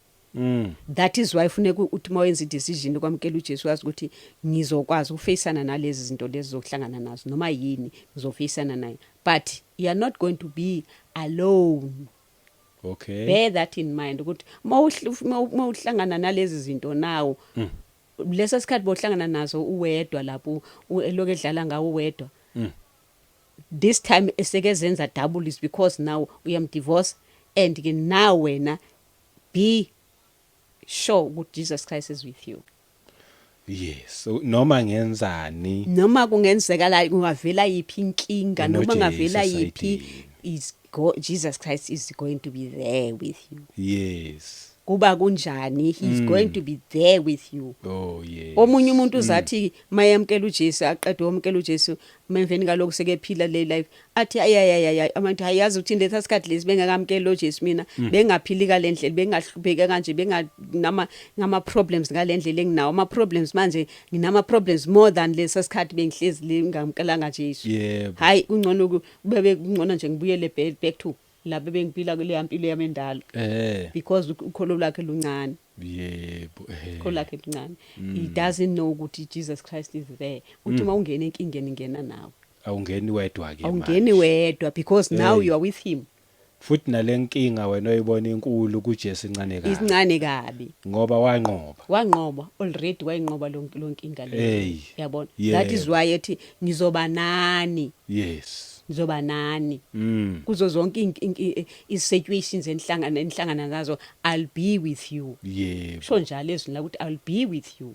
That is why funeka uthi mawenza i-decision kwamkela uJesu, wazi ukuthi ngizokwazi ukufacana nalezi zinto lezi zokuhlangana nazo, noma yini ngizofacana nayo, but you are not going to be alone. Bear that in mind ukuthi mawuhlangana nalezi zinto nawo, leso sikhathi bohlangana nazo uwedwa lapho, elokhu edlala ngawo uwedwa, this time esekezenza double is because now uyamdivorce, and ke now wena be sure ukuthi Jesus Christ is with you. Yes. So, noma ngenzani, noma kungenzeka la kungavela yiphi inkinga, noma unoJesu ngavela yiphi, esayidini. Jesus Christ is going to be there with you. Kuba kunjani, he is going to be there with you. Oh yes. Omunye umuntu uzathi mayamkela uJesu, aqede wamkela uJesu, emveni kalokho sekephila le life, athi, "Ayayayay," abantu, "Hayazi ukuthi letha sikhathi lesi bengakamkeli lo Jesu, mina bengaphili kalendlela, bengahlupheka kanje, benganama ngama problems ngalendlela enginawo ama problems manje, nginama problems more than lesa sikhathi bengihlezi le ngamkelanga Jesu." Hayi, kungcono kube kungcono nje ngibuyele back to lapho bengiphila kule mpilo yami endala, because ukholo lwakhe luncane. yebo eh Ukholo lakhe luncane. He doesn't know ukuthi Jesus Christ is there, uthi uma ungena enkingeni, ngena nawe. Awungeni wedwa ke. Awungeni wedwa because now Hey. you are with him. Futhi nalenkinga wena oyibona inkulu, kuJesu incane kabi. Isincane kabi. Ngoba wanqoba. Wanqoba already, wayinqoba lo nkinga le. Hey. Yabona, that is why ethi, "Ngizoba nani." "Ngizoba nani kuzo zonke i-situations enhlangana nazo. I'll be with you." Sho njalo ezwini la ukuthi, "I'll be with you."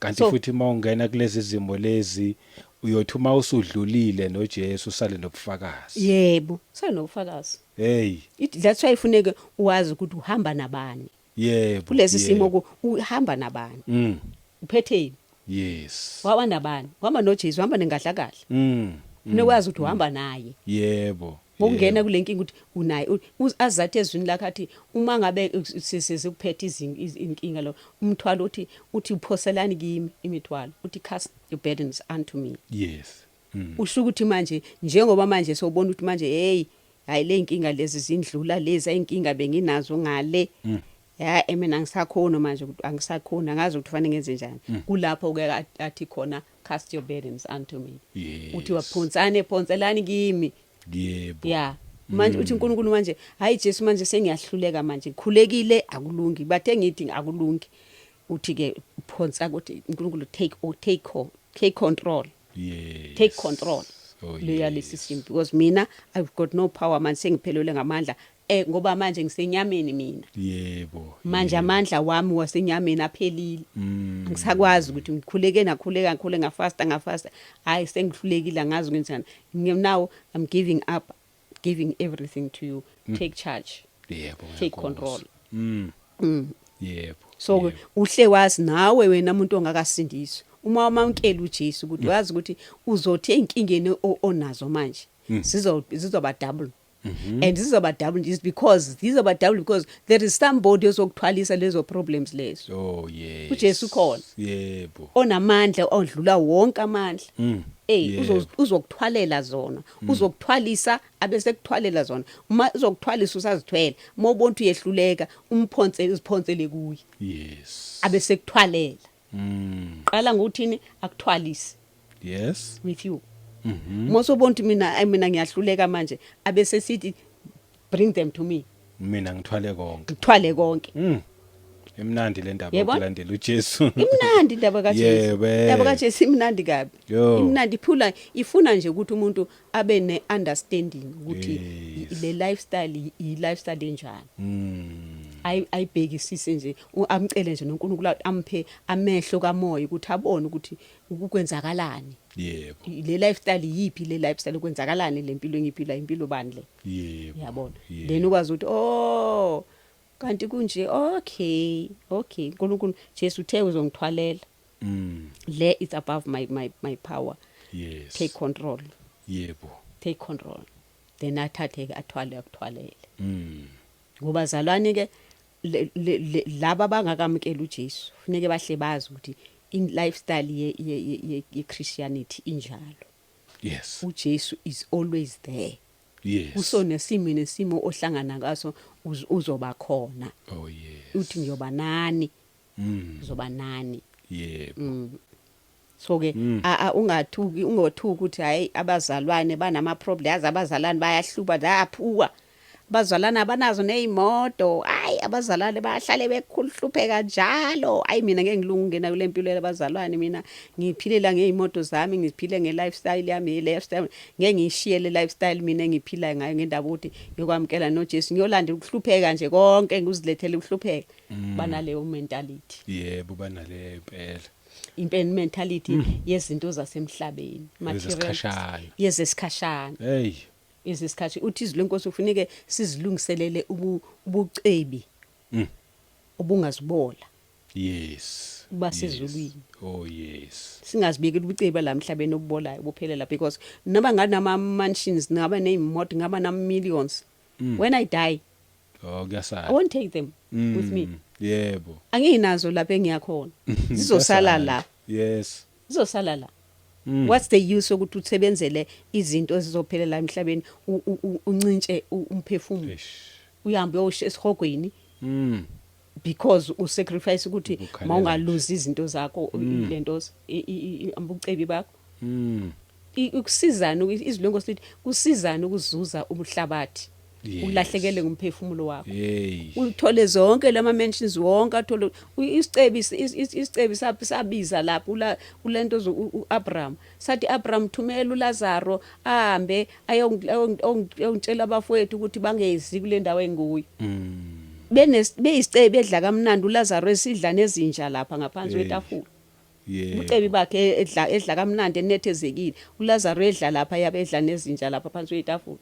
Kanti futhi mawungena kulezi zimo lezi, uyothi uma usudlulile noJesu, usale nobufakazi. Yebo, sanobufakazi. Hey. That's why ifuneke uwazi ukuthi uhamba nabani kulesi simo, uhamba nabani, uphetheni, waba nabani, uhamba noJesu, uhamba nengadla kahle. Funeka ukuthi uhamba naye ngokungena kule nkinga, ukuthi unaye, azathi ezwini lakhe athi uma ngabe sikuphethe inkinga lo umthwalo, uthi uphoselani kimi imithwalo, uthi, "Cast your burdens unto me." Usho ukuthi manje, njengoba manje sowubona ukuthi manje, hey, hayi, le inkinga lezi zindlula lezi ayinkinga benginazo ngale, ya, mina angisakhona manje, ukuthi angisakhona, angazi ukuthi fanele ngenze njani, kulapho ke athi khona, "Cast your burdens unto me." Uthi waphonsane, phonselani kimi. Ya, manje uthi uNkulunkulu manje, hayi Jesu, manje sengiyahluleka manje, khulekile akulungi, bathe ngithi akulungi, uthi ke phonsa ukuthi uNkulunkulu take or take take control. Take control. Leya lesi simo, because mina I've got no power manje, sengiphelelwe ngamandla, ngoba manje ngisenyameni mina. Manje amandla wami wasenyameni aphelile. Angisakwazi ukuthi ngikhuleke, nakhuleka, ngikhule, ngafasta, ngafasta, hayi, sengihlulekile, angazi ukwenzani. Now I'm giving up, giving everything to you, take charge. Take Ngiyakuzwa. control. So uhle wazi nawe wena umuntu ongakasindiswa, uma wamamkela uJesu, ukuthi wazi ukuthi uzothi einkingeni onazo manje zizoba double, and zizoba double is because zizoba double because there is somebody ozokuthwalisa lezo problems lezo. uJesu khona. Onamandla odlula wonke amandla. Uzokuthwalela zona, uzokuthwalisa, abese kuthwalela zona. Uma uzokuthwalisa usazithwele, uma ubona ukuthi uyehluleka, umphonse, uziphonsele kuye. Abese kuthwalela. Qala ngokuthini? Akuthwalise with you. Uma usubona ukuthi mina, ayi, mina ngiyahluleka manje, abese sithi, "Bring them to me." Mina ngithwale konke. Ngithwale konke. Imnandi le ndaba Yebo? yokulandela uJesu. Imnandi indaba kaJesu. Indaba kaJesu imnandi kabi. Imnandi, iphula, ifuna nje ukuthi umuntu abe ne-understanding ukuthi le lifestyle i-lifestyle enjani. Ayibhekisise nje, amcele nje noNkulunkulu amphe amehlo kamoya ukuthi abone ukuthi ukwenzakalani. Le lifestyle, yipi le lifestyle, kwenzakalani le mpilo engiphila, impilo bani le? Yabona? Then ukwazi ukuthi, oh, kanti kunje, okay, uNkulunkulu Jesu uthe uzongithwalela. Le is above my power. Take control. Take control, then athathe ke, athwale, akuthwalele. Ngoba zalwane ke, laba abangakamukela uJesu funeke bahle bazi ukuthi in lifestyle ye Christianity injalo. uJesu is always there. Usonesimo nesimo ohlangana ngaso, uzoba khona. Uthi, "Ngiyoba nani." Uzoba nani. So ke ungathuki, ungathuki ukuthi hayi, abazalwane banama problem, yazi abazalwane bayahluba, bayaphuka, abazalwane abanazo nezimoto, hayi, abazalwane bahlale bekhuluhlupheka njalo, hayi, mina ngeke ngilunge ungena kule mpilo yabazalwane, mina ngiphilela ngezimoto zami, ngiphile nge-lifestyle yami, le-lifestyle ngeke ngiyishiye, le lifestyle mina engiphilayo ngayo, ngendaba ukuthi ngiyokwamukela noJesu, ngiyolanda ukuhlupheka nje konke, ngizilethele ukuhlupheka. Banaleyo mentality. Yebo, banale impela. Impela, mentality yezinto zasemhlabeni. Yezesikhashana. Yezesikhashana. Hey. Isikhathi uthi izwi lenkosi ufunike sizilungiselele ubucebi obungazibola. Uba sezulwini. Oh yes. Singazibekeli ubucebi la emhlabeni obubolayo, buphelela, because noma nganama mansions, ngaba nezimoto, ngaba nama millions, when I die, Oh, kuyasala. I won't take them with me. Anginazo lapha engiyakhona, zizosala la. Zizosala la. What's the use ukuthi usebenzele izinto ezizophelela emhlabeni, uncintshe umphefumulo? Eish. Uhambe uyosha esihogweni because usacrifice ukuthi Ukukhalela. mawungaluzi izinto zakho, lento ubucebi bakho. Ukusizana, izwi lenkosi lithi kusizana ukuzuza umhlabathi ulahlekele ngumphefumulo wakho? Hey. Uthole zonke lama mansions wonke, athole isicebi, isicebi sabiza lapho ulento uAbraham, sathi, "Abraham, thumela uLazaro ahambe ayongitshela abafowethu ukuthi bangezi kule ndawo enguyo." Beyisicebi, edla kamnandi, uLazaro esidla nezinja lapha ngaphansi kwetafula. Ubucebi bakhe, edla kamnandi, enethezekile, uLazaro edla lapha, yabe edla nezinja lapha phansi kwetafula.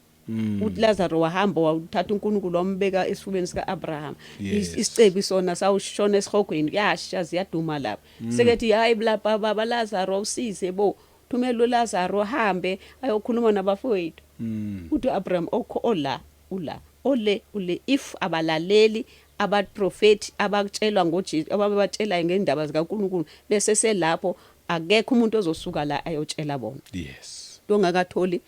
Uthi Lazaro wahamba, wawuthatha uNkulunkulu wambeka esifubeni sikaAbraham. Isicebi sona sawushona esihogweni, kuyasha, ziyaduma lapha. Sekethi, "Hayi lapha, baba Lazaro, usize bo, thumela uLazaro ahambe ayokhuluma nabafowethu." Uthi uAbraham, okho ola ula ole ule, if abalaleli abaprofeti abakutshelwa ngoJesu, ababatshelayo ngendaba zikaNkulunkulu, bese selapho akekho umuntu ozosuka la ayotshela bona. Ongakatholi,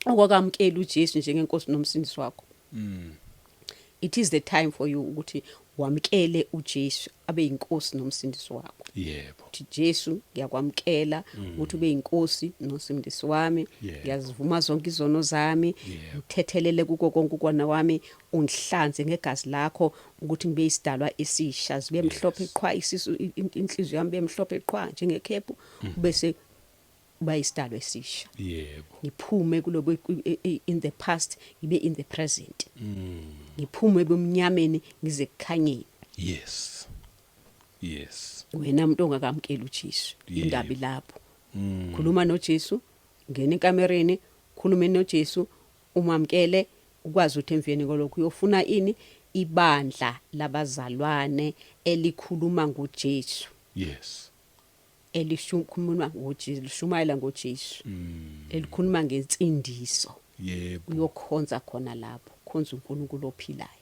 okwakamkela uJesu njengenkosi nomsindisi wakho, it is the time for you ukuthi wamkele uJesu abe yinkosi nomsindisi wakho. Uthi, "Jesu, ngiyakwamkela ukuthi ube yinkosi nomsindisi wami. Ngiyazivuma zonke izono zami. Ngithethelele kuko konke ukona wami, ungihlanze ngegazi lakho ukuthi ngibe isidalwa esisha, zibe mhlophe qhwa isisu, inhliziyo yami bemhlophe qhwa njengekhephu." Bese Uba isidalwa esisha. Yebo. Ngiphume kulobo in the past, ngibe in the present. Ngiphume ebumnyameni ngize kukhanyeni. yes yes Wena umuntu ongakamkeli uJesu, indaba lapho. Khuluma noJesu, ngena enkamereni, khulume noJesu, umamkele, ukwazi ukuthi emveni kwalokho uyofuna ini? Ibandla labazalwane elikhuluma ngoJesu, elishukhuluma ngoJesu, lishumayela ngoJesu, elikhuluma ngensindiso. Uyokhonza khona lapho, khonza uNkulunkulu ophilayo.